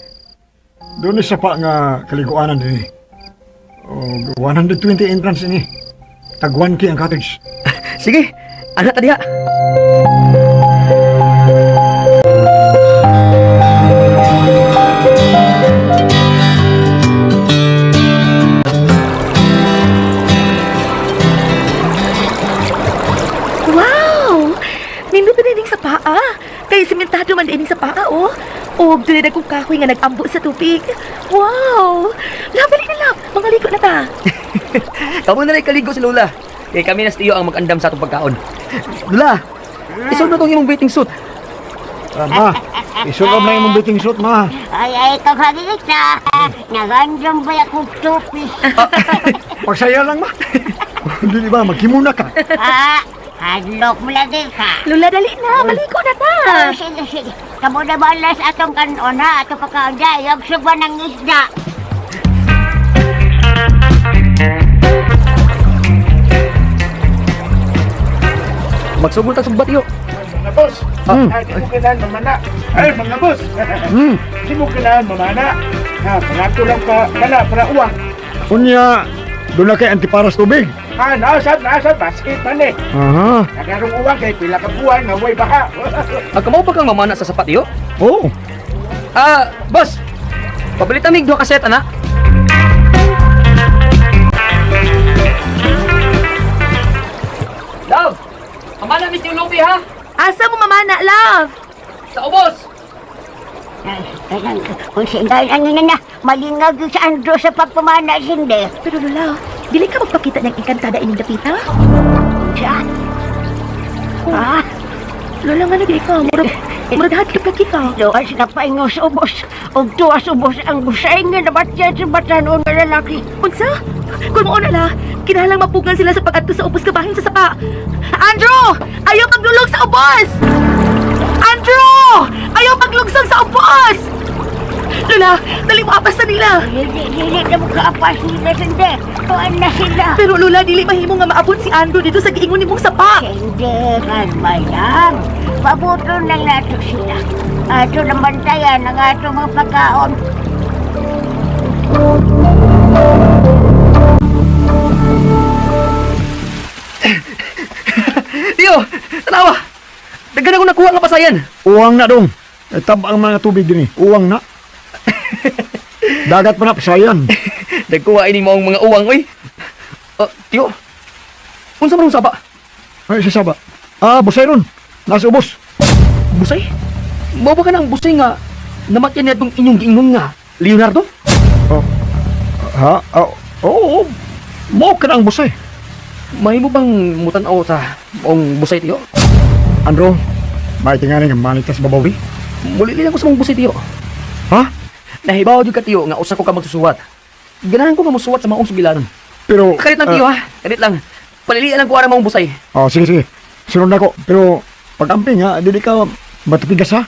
Doon sa pa nga kaliguanan din eh. Og 120 entrance ini. Tag 1K ang cottage. Sige, anak ta diha. Wow! Nindot na ining sa paa. Kay simentado man ining sa paa, oh. Og dunay dagkong kahoy nga nag-ambo sa tubig. Wow! Love, dali na love. Mga ligo na ta. Kamo na rin kaligo si Lola. Kay kami na si Tiyo ang mag-andam sa atong pagkaon. Lola, isuot na tong imong bathing suit. Ma, isulob na imong bathing suit, ma. Ay, ay, ikaw kagita. Nagandang ba akong tupis? Pagsaya lang, ma. Dili ba, magkimuna ka. Ah, hadlok mo lagi ka. Lola, dali na. Maligo na ta. Oh, sige, sige. Kamo na balas atong kanon ha, atong pagkaon dya. Yung suba ng isda. Magsugod ta sugba, Tiyo. Mga boss, ay, di mo kailangan mamana. Ay, mga boss, di mo kailangan mamana. Ha, pangato lang ka, kana, para uwang. Unya, doon na kay antiparas tubig. Ha, naasad, naasad, basket man eh. Aha. Nagarong uwang kay pila ka buwan, nga way baha. Ang kamaw pa kang mamana sa sapa, Tiyo? Oo. Ah, boss. Pabalit amig duha ka set, ana. Love! Mamana miss yung Lupi, ha? Asa mo mamana, love? Sa ubos! Ay, ay, kung singay, ano na na, malingag yung sa Andrew sa pagpamana, hindi. Pero Lola, Dili ka magpakita niyang engkantada ining dapita? Unsa? Ha? Lola nga nagay ka. Murag, murag hadlok ka kita. Doon sa napaingon sa ubos. Ug tuwa sa ubos ang busay nga nabatyan sa batanon nga lalaki. Unsa? Kung mao na la, kinahanglang mapugan sila sa pag-adto sa ubos kabahin sa sapa. Andrew! Ayaw paglulog sa ubos! Andrew! Ayaw paglugsong sa ubos! Lola, dali mo apas na nila. Dili, dili na mo kaapas nila, Sinde. Tuan na sila. Pero Lola, dili mahimo nga maabot si Andrew dito sa giingon nimong sapa. Hindi, kalma lang. Pabuto na nato sila. Ato na bantayan ang ato mga pagkaon. Tiyo, tanawa. Daghan ako nakuha nga pasayan. Uwang na dong. Eh, tab ang mga tubig din eh. Uwang na. Dagat pa na, pasayan. Nagkuha ini maong mga uwang oy. Oh, tiyo. Unsa man ang saba? Ay, sasaba. Ah, busay ron. Nasa ubos. Busay? Mao ba ka ng busay nga namatyan niya itong inyong giingon nga Leonardo? Oh. Ha? Oh, oo. Oh, Mao ka na ang busay. Mahimo bang mutan-aw sa maong busay tiyo? Andro, may tingali nga manitas babawi. Muli lang ko sa maong busay tiyo. Ha? Nahibaw jud ka tiyo nga usa ko ka magsusuwat. Ganahan ko nga mosuwat sa maong sugilanon. Pero... Kalit lang tiyo ha. Kalit lang. Palilian lang ko ara maong busay. Oh, sige, sige. Sunod na ko. Pero pag-amping ha, dili ka matupigas ha.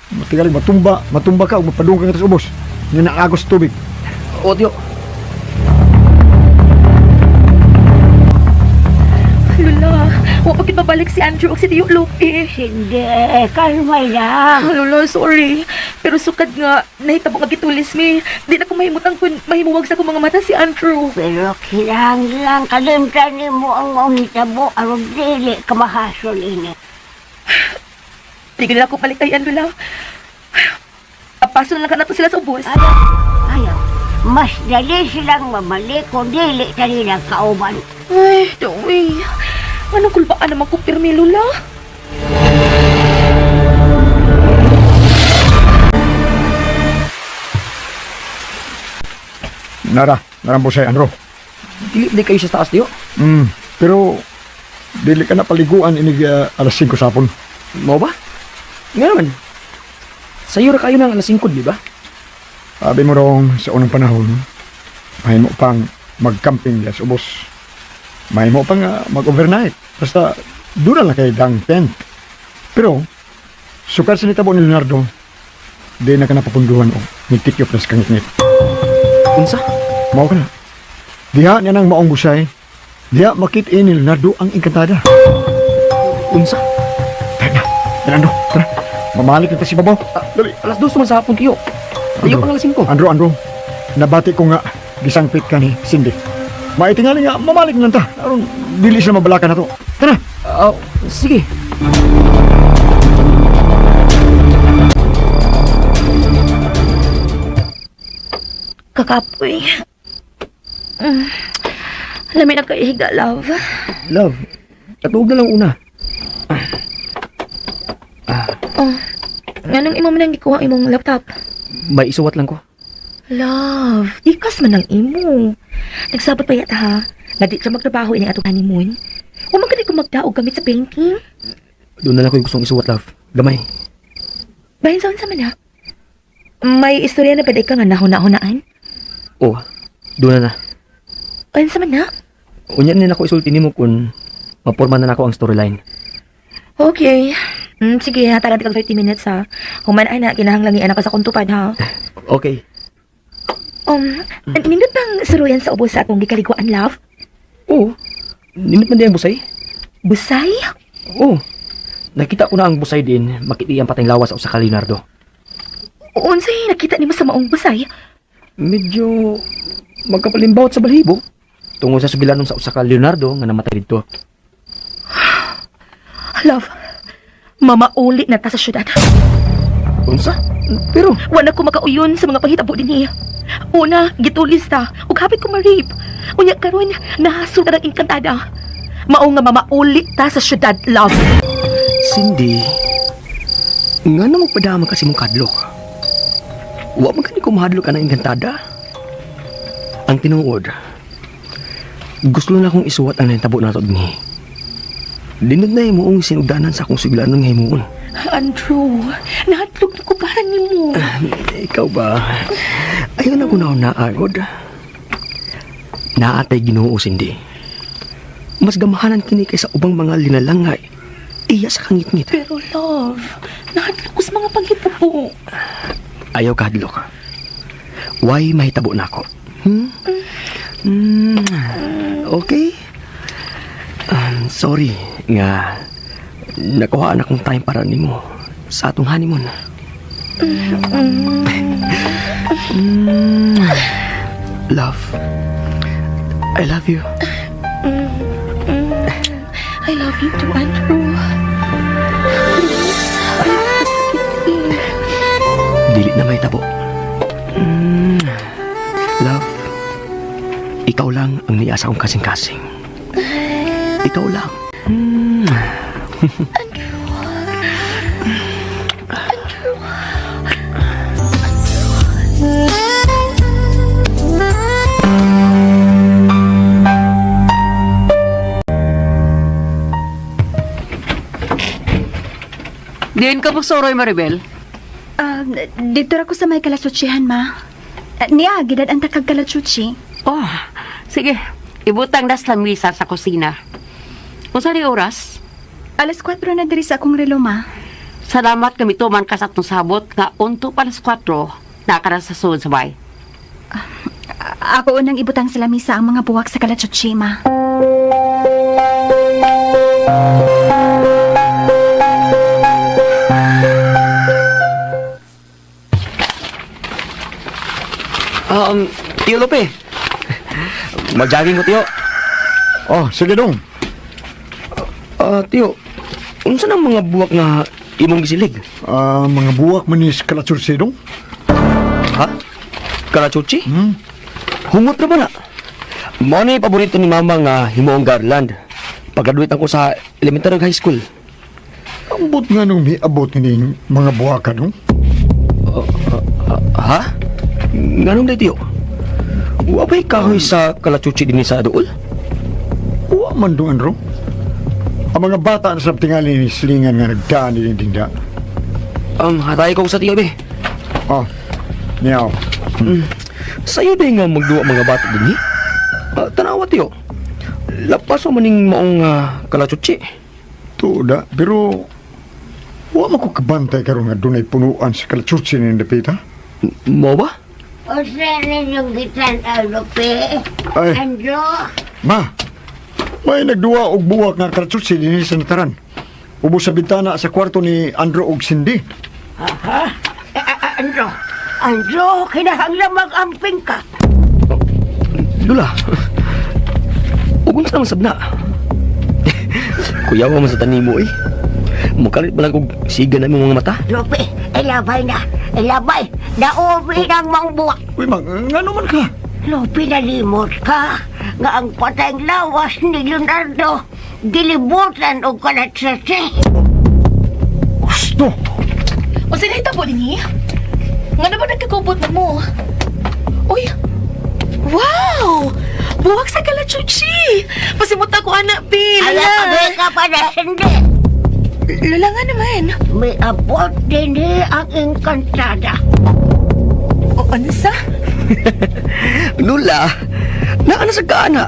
Matigalig, matumba, matumba ka o mapadung ka sa ubos. Nga naagos tubig. O tiyo. Lola, wa pa gid mabalik si Andrew ug si Tio Lupe. Hindi, kalma lang. Ah, Lola, sorry. Pero sukad nga, nahitabo nga gitulis mi. Di na ko mahimutang kun mahimuwag sa akong mga mata si Andrew. Pero kinahanglan kalimtan nimo ang maong hitabo aron dili ka mahasol ini. Di ka nila ko palikayan, Lola. Apaso na lang ka na to sila sa ubos. Ayaw, ayaw. Mas dali silang mamalik kung dili ka nilang kauban. Ay, Joey. Anong kulbaan naman ko pirmi, Lola? Nara, narang busay, Andro. Dili di kayo siya sa taas tiyo. Pero dili ka na paliguan inig alas 5 sapon. Mao ba? Nga naman. Sayo ra kayo ng alas 5, di ba? Sabi mo rong sa unang panahon, mahimo pang mag-camping diya sa ubos. Mahimo pang mag-overnight. Basta doon na lang kay dang tent. Pero, sukad sa nitabo ni Leonardo, di na ka napapunduhan o nitikyop na sa kangitngit. Unsa? Mao ka na. Diha niya nang maong busay. Diha makit-in ni Leonardo ang engkantada. Unsa? Tara na, tara Andro, tara. Mamalik na ta si Babaw. Dali. Alas 2 man sa hapon tiyo. Tiyo pang alas 5. Andro, Andro, nabati ko nga gisangpit ka ni Cindy. Maitingali nga, mamalik na lang ta. Aron, dili sila mabalakan na to. Tara! Ah, sige. Kakapoy. Lami na kayo love. Love, katuog na lang una. Nganong imo man ang gikuha imong laptop? May isuwat lang ko. Love, ikas man ang imo. Nagsabot pa yata ha. Nga di siya magtrabaho ini atong honeymoon. Wa man gani ko magdaog gamit sa banking. Doon na lang ko yung gustong isuwat, love. Gamay. Bahin sa unsa man ha? May istorya na ba di ka nga nahuna-hunaan? Oh, doon na na. Unsa man na? Unya na ako isulti nimo kung maporma na nako ang storyline. Okay. Sige, ha, tara kag 30 minutes ha. Human ana, kinahanglan ni anak ka sa akong tupad ha. Okay. Nindot bang suruyan sa ubos sa atong gikaliguan, love? Oo. Nindot man din ang busay. Busay? Oo. Nakita ko na ang busay din, makiti ang patay lawas sa usa ka Leonardo. Unsay nakita nimo sa maong busay? Medyo magkapalimbawot sa balhibo. Tungo sa sugilanon sa usa ka Leonardo nga namatay didto. Love, mamauli na ta sa syudad. Unsa? Pero Wala ko makauyon sa mga panghitabo dinhi. Una, gitulis ta, ug hapit ko ma-rape. Unya karon, nahasol ta ng engkantada. Mao nga mamauli ta sa syudad, love. Cindy, nga na magpadama kasi mong kadlok. Wa man kani ko mahadlok ang engkantada. Ang tinuod, Gusto na akong isuwat ang nahitabo nato dinhi. Dinod na himuong sinugdanan sa akong suglanon nga himuon. Andrew, nahadlok na ko para nimo. Ikaw ba? Ayaw na ko na naagod. Naatay Ginoo sindi. Mas gamahanan kini kaysa ubang mga linalangay. Iya sa kangitngit. Pero love, nahadlok ko sa mga paghipupo. Ayaw kahadlok. Why mahitabo na ako? Hmm? Okay. Sorry nga nakuha na akong time para nimo sa atong honeymoon. Love. I love you. I love you too, Andrew. Please, ayaw ko sakit eh. Dili na mahitabo. Love, ikaw lang ang niasa kong kasing-kasing. Ikaw lang. Diin ka mo soroy, Maribel. Dito ra ko sa may kalasutsihan, ma. Niya, gidad ang takag kalatsuchi. Oh, sige. Ibutang das lamisa sa kusina. Unsa ni oras? 4:00 na diri sa akong relo, ma. Salamat kami tuman ka sa atong sabot nga unto pa alas 4 na ka na sa sud sa bay. Ako unang ibutang sa lamisa ang mga buwak sa kalatsuchi, ma. Tiyo Lope. Mag-jogging ko, Tiyo. Oh, sige dong. Tiyo, unsa nang mga buwak nga imong gisilig? Ah, mga buwak man ni Kalatsursi dong. Ha? Kalachuchi? Hungot na ba na? Mao ni paborito ni mama nga himuong garland. Pag-graduate ako sa elementary ug high school. Ambot nga nung miabot ni mga buwak ka dong. Ha? Nganong day, Tiyo? Wa ba'y kahoy sa kalachuchi dinhi sa duol? Wa man dong, Andrew. Ang mga bata na sa tingali ni silingan nga nagdaan ni dingda. Hatay ko sa tiyo, be. Oh, niyaw. Sayo day nga magduwa mga bata dinhi. Tanawa, Tiyo. Lapas wa maning maong kalachuchi. Tuda, pero wa man ko kabantay karon nga dunay punuan sa Kalatsursi ni dapita. Mo ba? Unsa ninyong gitan-aw, Lupe? Ay. Andrew? Ma, may nagduwa og buwak nga kalatsursi dinhi sa nataran. Ubos sa bintana sa kwarto ni Andrew og Cindy. Ha? Eh, Andrew? Andrew, kinahanglan mag-amping ka. Lula. Ug unsa naman sab na? Kuyawa man sa tanimo eh. Mukalit ba lang og siga na imong mga mata? Lupe, ilabay na. Ilabay. Nauwi ng mga buwak. Uy, ma, ngano man ka? Lupe, nalimot ka. Nga ang patayng lawas ni Leonardo, gilibutan og kalatsatsi. Gusto! O sa nahitabo dinhi? Nga naman nagkakubot na mo? Uy! Wow! Buwak sa kalachuchi! Pasimuta ko, anak, Pi! Ala, Lala! pabay ka pa na sindi. Lala nga naman. May abot din ang engkantada. O, ano sa? Lula, naa na sa kaana.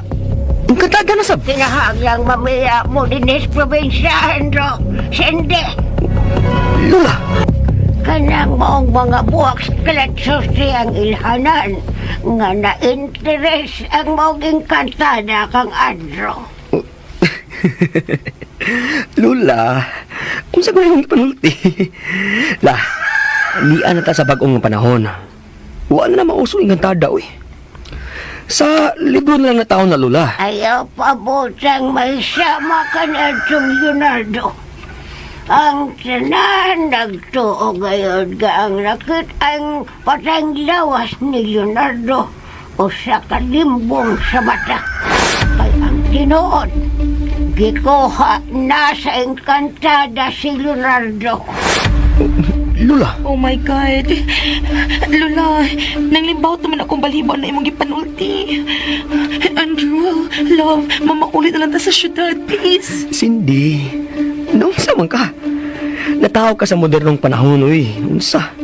Ang kataga na sab. Kinahanglang mamiya mo din sa probinsya, Andrew. Sindi. Lula, Kanang maong mga buwak sa kalatsusi ang ilhanan nga na-interes ang maong engkantada kang Andrew. Lula, unsa ko yung panulti? La, niya na ta sa bag-ong panahon. Wa na na mauso yung kantada, uy. Sa libro na lang na taon na, Lula. Ayaw pabutang may sama ka na itong Leonardo. Ang tanan nagtuo gayon ga ang rakit ang patang lawas ni Leonardo o sa kalimbong sa mata. Kay ang tinuod, gikuha na sa engkantada si Leonardo. Lula, Oh my God. Lola, nanglimbaw to man akong balhibo na imong gipanulti. Andrew, love, mamaulit na lang ta sa syudad, please. Cindy, naunsa man ka? Nataw ka sa modernong panahon, uy. Unsa?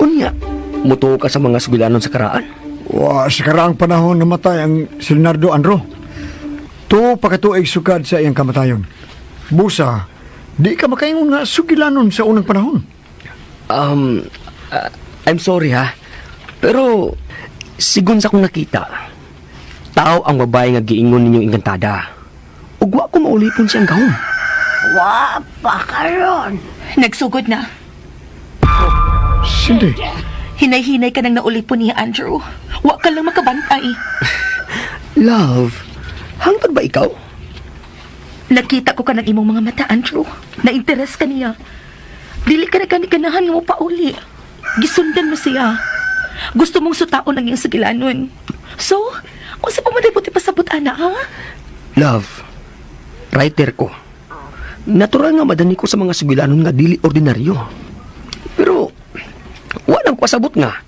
Unya, mutuo ka sa mga sugilanon sa karaan. Wa, sa karaang panahon namatay ang si Leonardo, Andro. Tuo pa katuig sukad sa iyang kamatayon. Busa, di ka makaingon nga sugilanon sa unang panahon. Um, I'm sorry ha. Pero, sigun sa akong nakita, tao ang babae nga giingon ninyong engkantada. Ug wa ko maulipon siyang gahom. Wa pa karon. Nagsugod na. Cindy, Hinay-hinay ka nang naulipon niya, Andrew. Wa ka lang makabantay. Love, hangtod ba ikaw? Nakita ko ka ng imong mga mata, Andrew. Na-interes ka niya. Dili ka na gani ganahan nga mo pauli. Gisundan mo siya. Gusto mong sutaon ang iyang sugilanon. So, unsa pa man buti pasabot ana, ha? Love, writer ko. Natural nga madani ko sa mga sugilanon nga dili ordinaryo. Pero, wa nang pasabot nga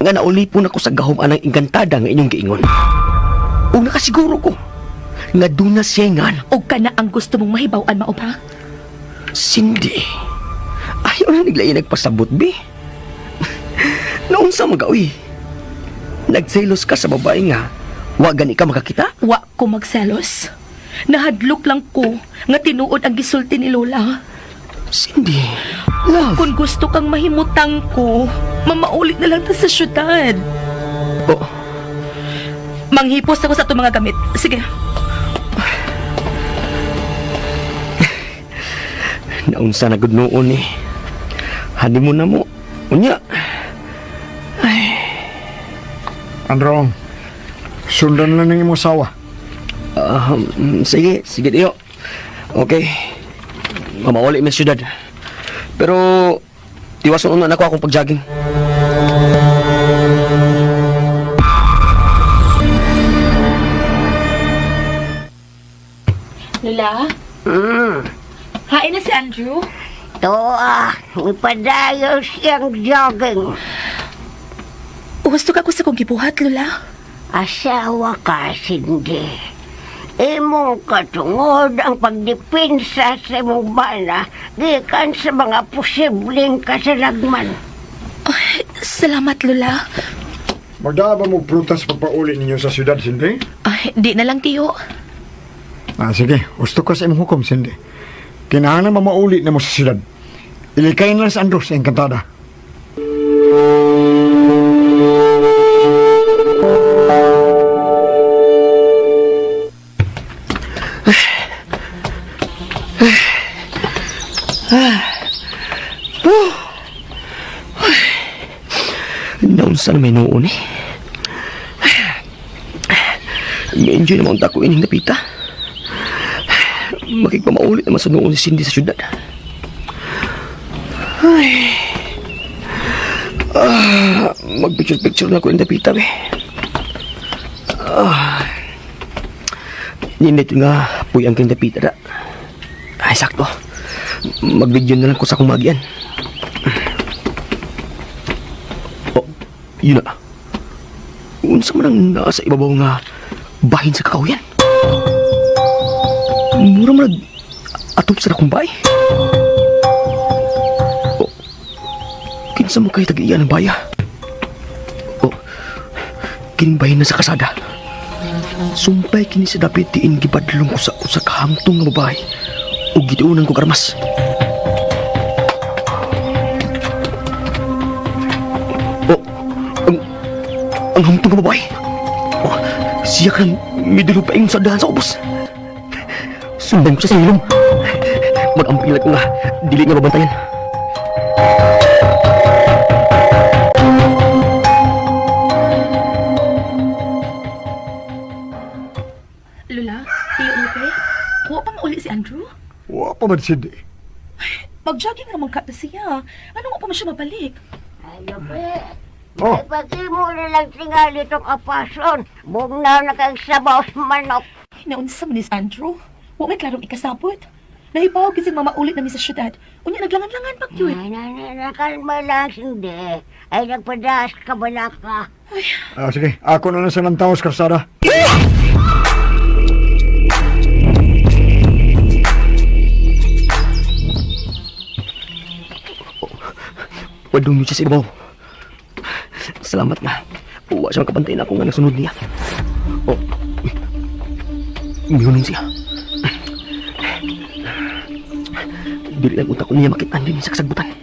nga naulipon ako sa gahom anang engkantada nga inyong giingon. Ug nakasiguro ko nga duna siya ngan. Og kana ang gusto mong mahibaw-an mao ba? Cindy, ayaw na naglain nagpasabot, bi. Naunsa magawi. Nagselos ka sa babae nga, wa gani ka makakita? Wa ko magselos. Nahadlok lang ko nga tinuod ang gisulti ni Lola. Cindy, love. Kung gusto kang mahimutang ko, mamaulit na lang ta sa syudad. Oh, Manghipos ako sa itong mga gamit. Sige. Naunsa na gud noon eh. Honeymoon na mo. Unya, Andro, sundan lang ng imong asawa. Sige, sige tiyo. Okay. Mamauli mi sa syudad. Pero tiwason una nako akong pagjogging. Lola? Hain na si Andrew? Tuwa, ipadayon siyang jogging. Gusto ka ko sa kong gibuhat, Lola. Asawa ka, Cindy. Imong katungod ang pagdipinsa sa imong bana gikan sa mga posibleng kasalagman. Ay, salamat, Lola. Magdala ba mo prutas pagpauli ninyo sa syudad, Cindy? Ay, di na lang, tiyo. Ah, sige, gusto ko sa imong hukom, Cindy. Kinahanglan mamauli na mo sa syudad. Ilikayin lang sa Andro sa engkantada. Naunsa na may noon eh. Medyo naman ako ining napita. Makigpamaulit naman sa noon si Cindy sa syudad. Ay. Ah, mag-picture-picture na ko yung dapita, be. Ah. Nindit nga, puy ang kayong dapita da. Ay, sakto. Mag-video na lang ko sa akong magian. Oh, yun na. Unsa man ang nasa ibabaw nga bahin sa kakahuyan? Mura man atop sa akong bay. Oh, kinsa mo kay tag-iya ng baya? Oh, kining bahin na sa kasada. Sumpay kini sa dapit diin gibadlong ko sa usa ka hamtong nga babae ug gituonan ko armas. Oh, ang hamtong nga babae. Oh, siya kang midulog pa ingon sa dahan sa ubos. Sundan ko siya sa ilong. Mag-ampila ko nga, dili nga babantayan. Lola, Tiyo Lupe, wa pa mauli si Andrew? Wa pa man, Cindy. Mag-jogging naman ka siya. Ano wa pa man siya mabalik? Ay, Lupe. Oh. Ay, pag-imo na lang tingali itong apason. Bugnaw na kang sabaw sa manok. Naunsa man ni si Andrew. Wa may klarong ikasabot. Nahibaw gid si mama ulit na mi sa syudad. Unya naglangan-langan pag yun. Ay, na, na, na, kalma lang, hindi. Ay, nagpadas ka ba na ka? Ah, sige, ako na lang sa lantaw sa karsada. Wadong siya sa ibabaw. Salamat nga. Uwa siya makabantay na ako nga nasunod niya. Oh, uy. Mihunong siya. Dili lang utak ko niya makita din sa kasagbutan.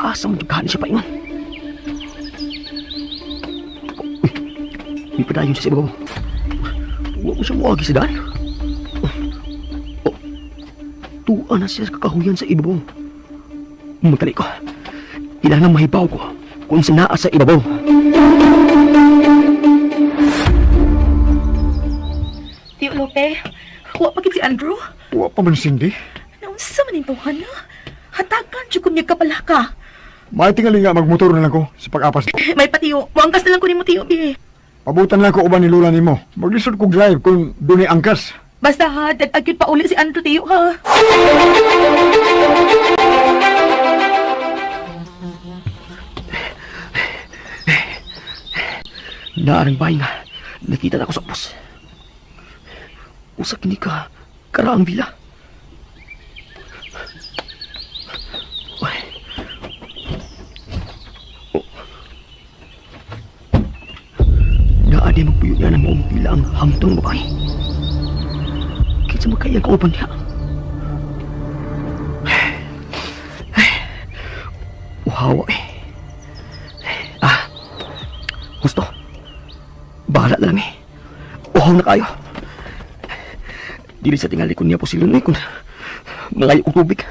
Asa mo juga siya paingon. Uy, may padayon siya sa ibabaw. Uwa mo siya muagi sa daan. Oh, tuwa na siya sa kakahuyan sa ibabaw. Magkali ko. Kailangan mahibaw ko kung sa naa sa ibabaw. Tiyo Lope, wa pa gid si Andrew. Wa pa man, Cindy. Naunsa man ito, na? Hatagan, jud ko niya kapalaka. May tingali nga magmotor na lang ko sa pag-apas. May patiyo. Muangkas na lang ko nimo tiyo, bi. Pabutan lang ko uban ni Lola nimo. Maglisod kog drive kung dunay angkas. Basta ha, dad-agyud pa uli si Andrew tiyo ha. Naarang bahay nga. Nakita na ako sa ubos. Usa kini ka karaang vila. Uy. Oh. Naa di magpuyo niya ng maong pila ang hamtong babae. Kinsa makaya kauban niya. Uhawa eh. Ah, gusto. Bahala na lang eh. Uhaw na kayo. Dili sa tingali ko niya po silon eh kung mangayo kong tubig.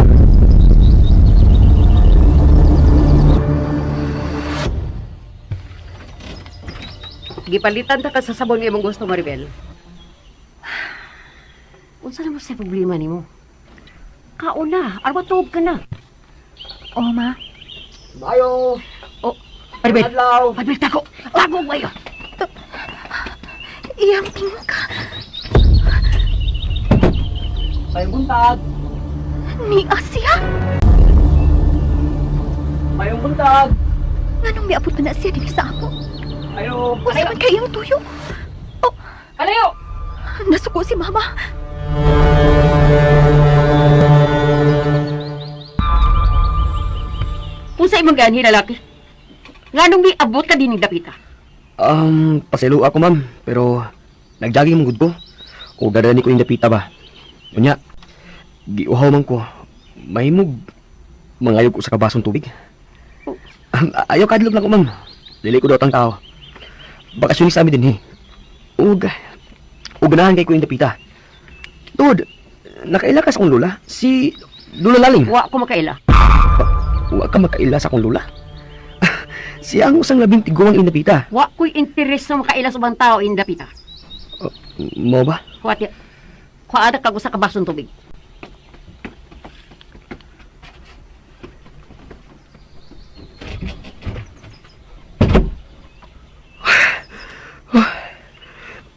Gipalitan ta ka sa sabon nga imong gusto, Maribel. Unsa na mo sa problema nimo? Kaon na, arwa tuog ka na. Oh, ma. Bayo! Oh, Maribel. Maribel, tago. Tago kayo. Iyang tingka. Payong buntag! Ni Asia. Payong buntag! Nganong miabot pa na siya dinhi sa ako? Ayo! Unsa man kay iyang tuyo? Oh, Kalayo! nasuko si mama. Unsa imong ganhi lalaki? Nganong miabot ka dining dapita? Paselo ako ma'am, pero nagjogging mong gud ko. O dadani ko yung dapita ba. Unya, giuhaw man ko. Mahimog mangayog ko sa kabasong tubig. Ayaw kadlok lang ko ma'am. Dili ko daw tang tao. Bakasyon sa amin din eh. Ug, ug ganahan kay ko yung dapita. Tuod, nakaila ka sa akong lola? Si Lola Laling. Wa ko makaila. Wa ka makaila sa akong lola? Siya ang usang labing tiguang indapita. Wa ko'y interes na makaila sa ubang tao in dapita. Mo ba? Kuha Kuha kag usa ka basong tubig.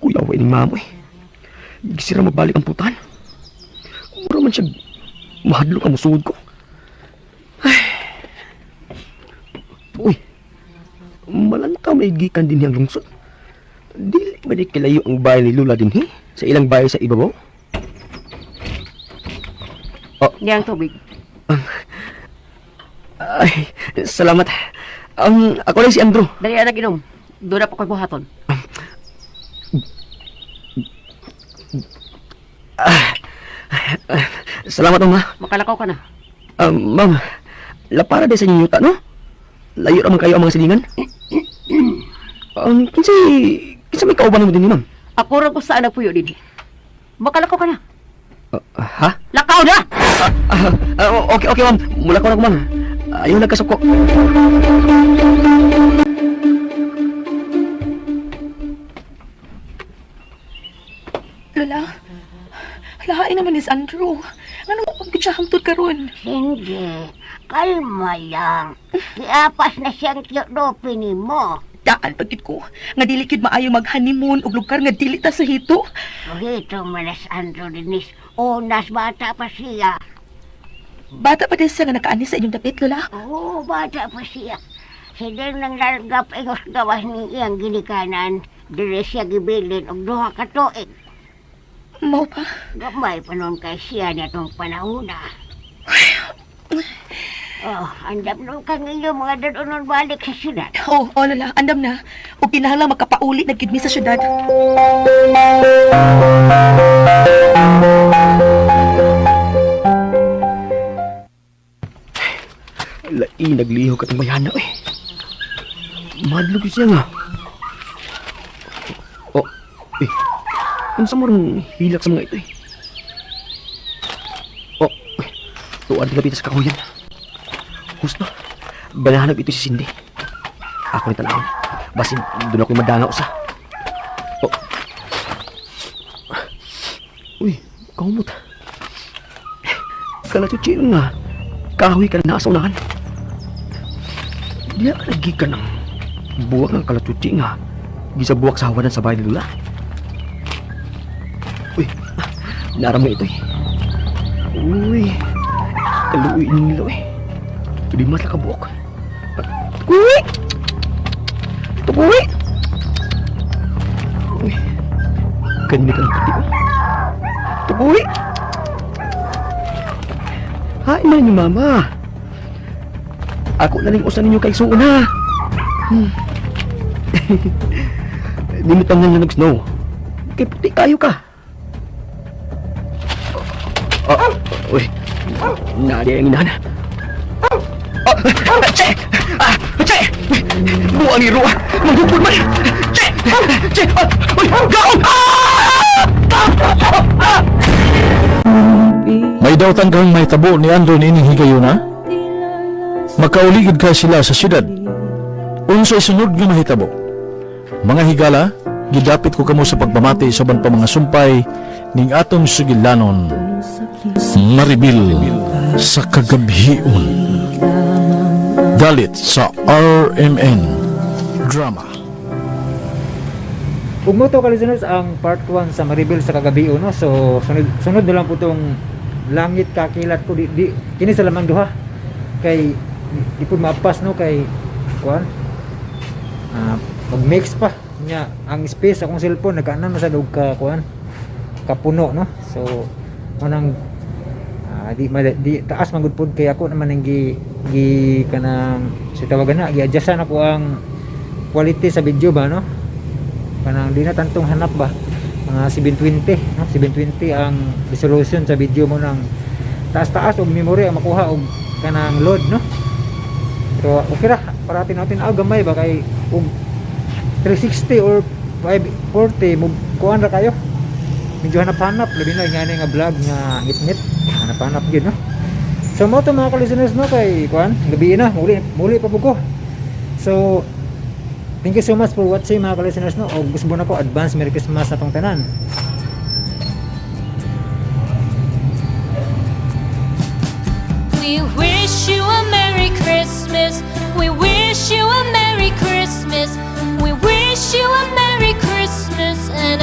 Kuya, wa ining mamo eh. Gisira magbalik ang putan. Mura man siya mahadlok ang musuod ko. Ay. Uy, malantaw may gikan din ang lungsod. Dili ba di kilayo ang bahay ni Lula din he? Sa ilang bahay sa ibabaw? Niyang tubig. Ay, salamat. Ako lang si Andrew. Dali na inom. Doon na pa ko'y buhaton. Salamat, ma'am. Makalakaw ka na. Ma'am, lapara din sa inyo yuta, no? Layo raman kayo ang mga silingan. Kinsa may kauban mo din ni ma'am? Ako ra ko saan nagpuyo din. Makalakaw ka na. Ha? Lakaw na! Okay, okay, ma'am. Mula ko na ko, ma'am. Ayaw nagkasuko. Lola, lahain naman ni si Andrew. Nganong wa pa siya hangtod karon? Hindi. Kalma lang. Kiapas na siyang tiyodopin mo. Daan pagkit ko nga dili kid maayo mag-honeymoon og lugar nga dili ta suhito. Suhito man na si Andrew dinis. Onas bata pa siya. Bata pa din siya nga nakaani sa inyong dapit, Lola. Oo, bata pa siya. Sige nang largap ingos gawas ni iyang ginikanan. Dili siya gibilin og 2 ka tuig. Mao pa. Gamay pa noon kay siya na itong panahon na. Oh, andam noon kang inyong mga dadonon balik sa syudad. Oh, Lola, andam na. Ug kinahanglan makapauli na gid mi sa syudad. Lai, naglihok at bayana eh. Madlog siya nga. Oh, eh. Unsa mo rin hilak sa mga ito eh? Oh, eh. Tuwan di sa kahuyan. Husto. Ganahanap ito si Cindy. Ako ni tanawon. Basin, doon ako'y madanga usa. Oh. Uy, kaumot. Kalachuchi nga. Kahoy ka na nasa unahan. Diya ka lagi ka ng buwak ng kalachuchi nga. Gisabuwak sa hawanan sa bahay ni Lula. Uy, naram nga ito eh. Uy, kaluoy nila eh. Lima sa kabuok. Tukuy! Tukuy! Uy, kanina ka ng puti ko. Tukuy! Hain na ni Mama. Ako na rin usan ninyo kay suon ha. Nimitan nga nag-snow. Kay puti kayo ka. Oh, uy. Nadia ang inahan. Oh, che! Ah, che! Buang ni Rua! Manghupod man! Che! Che! Ah, uy! Gaong! Ah! Ah! May dautan kang may tabo ni Andrew niining higayuna? Makauligid ka sila sa syudad. Unsay sunod nga mahitabo? Mga higala, gidapit ko kamo sa pagpamati sa uban pa mga sumpay ning atong sugilanon. Maribel sa Kagabhion. Dalit sa RMN Drama. Ug mo to ka listeners ang part 1 sa Maribel sa Kagabi, no? So sunod sunod na lang po tong Langit Kakilat Ko, di kini sa lamang duha kay di po maapas, no, kay kuan mag-mix pa nya ang space akong cellphone, nagkaanam na sa og ka kuan kapuno, no? So manang di taas man gud pod kay ako naman ang gi, gi kanang si tawagan na gi-adjustan ako ang quality sa video ba, no? Kanang di na tantong hanap ba, mga 720, no? 720 ang resolution sa video mo, nang taas-taas og memory ang makuha og kanang load, no? Pero okay ra para atin natin gamay ba kay og 360 or 540 mo kuan ra kayo, medyo hanap-hanap, labi na nga nga vlog nga ngit-ngit, hanap-hanap gyud, no? So mo to, mga ka-listeners, no, kay kuan gabi na, muli muli pa po ko. So thank you so much for watching, mga ka-listeners, no? Og gusto na ko advance Merry Christmas na tong tanan. We wish you a Merry Christmas. We wish you a Merry Christmas. We wish you a Merry Christmas and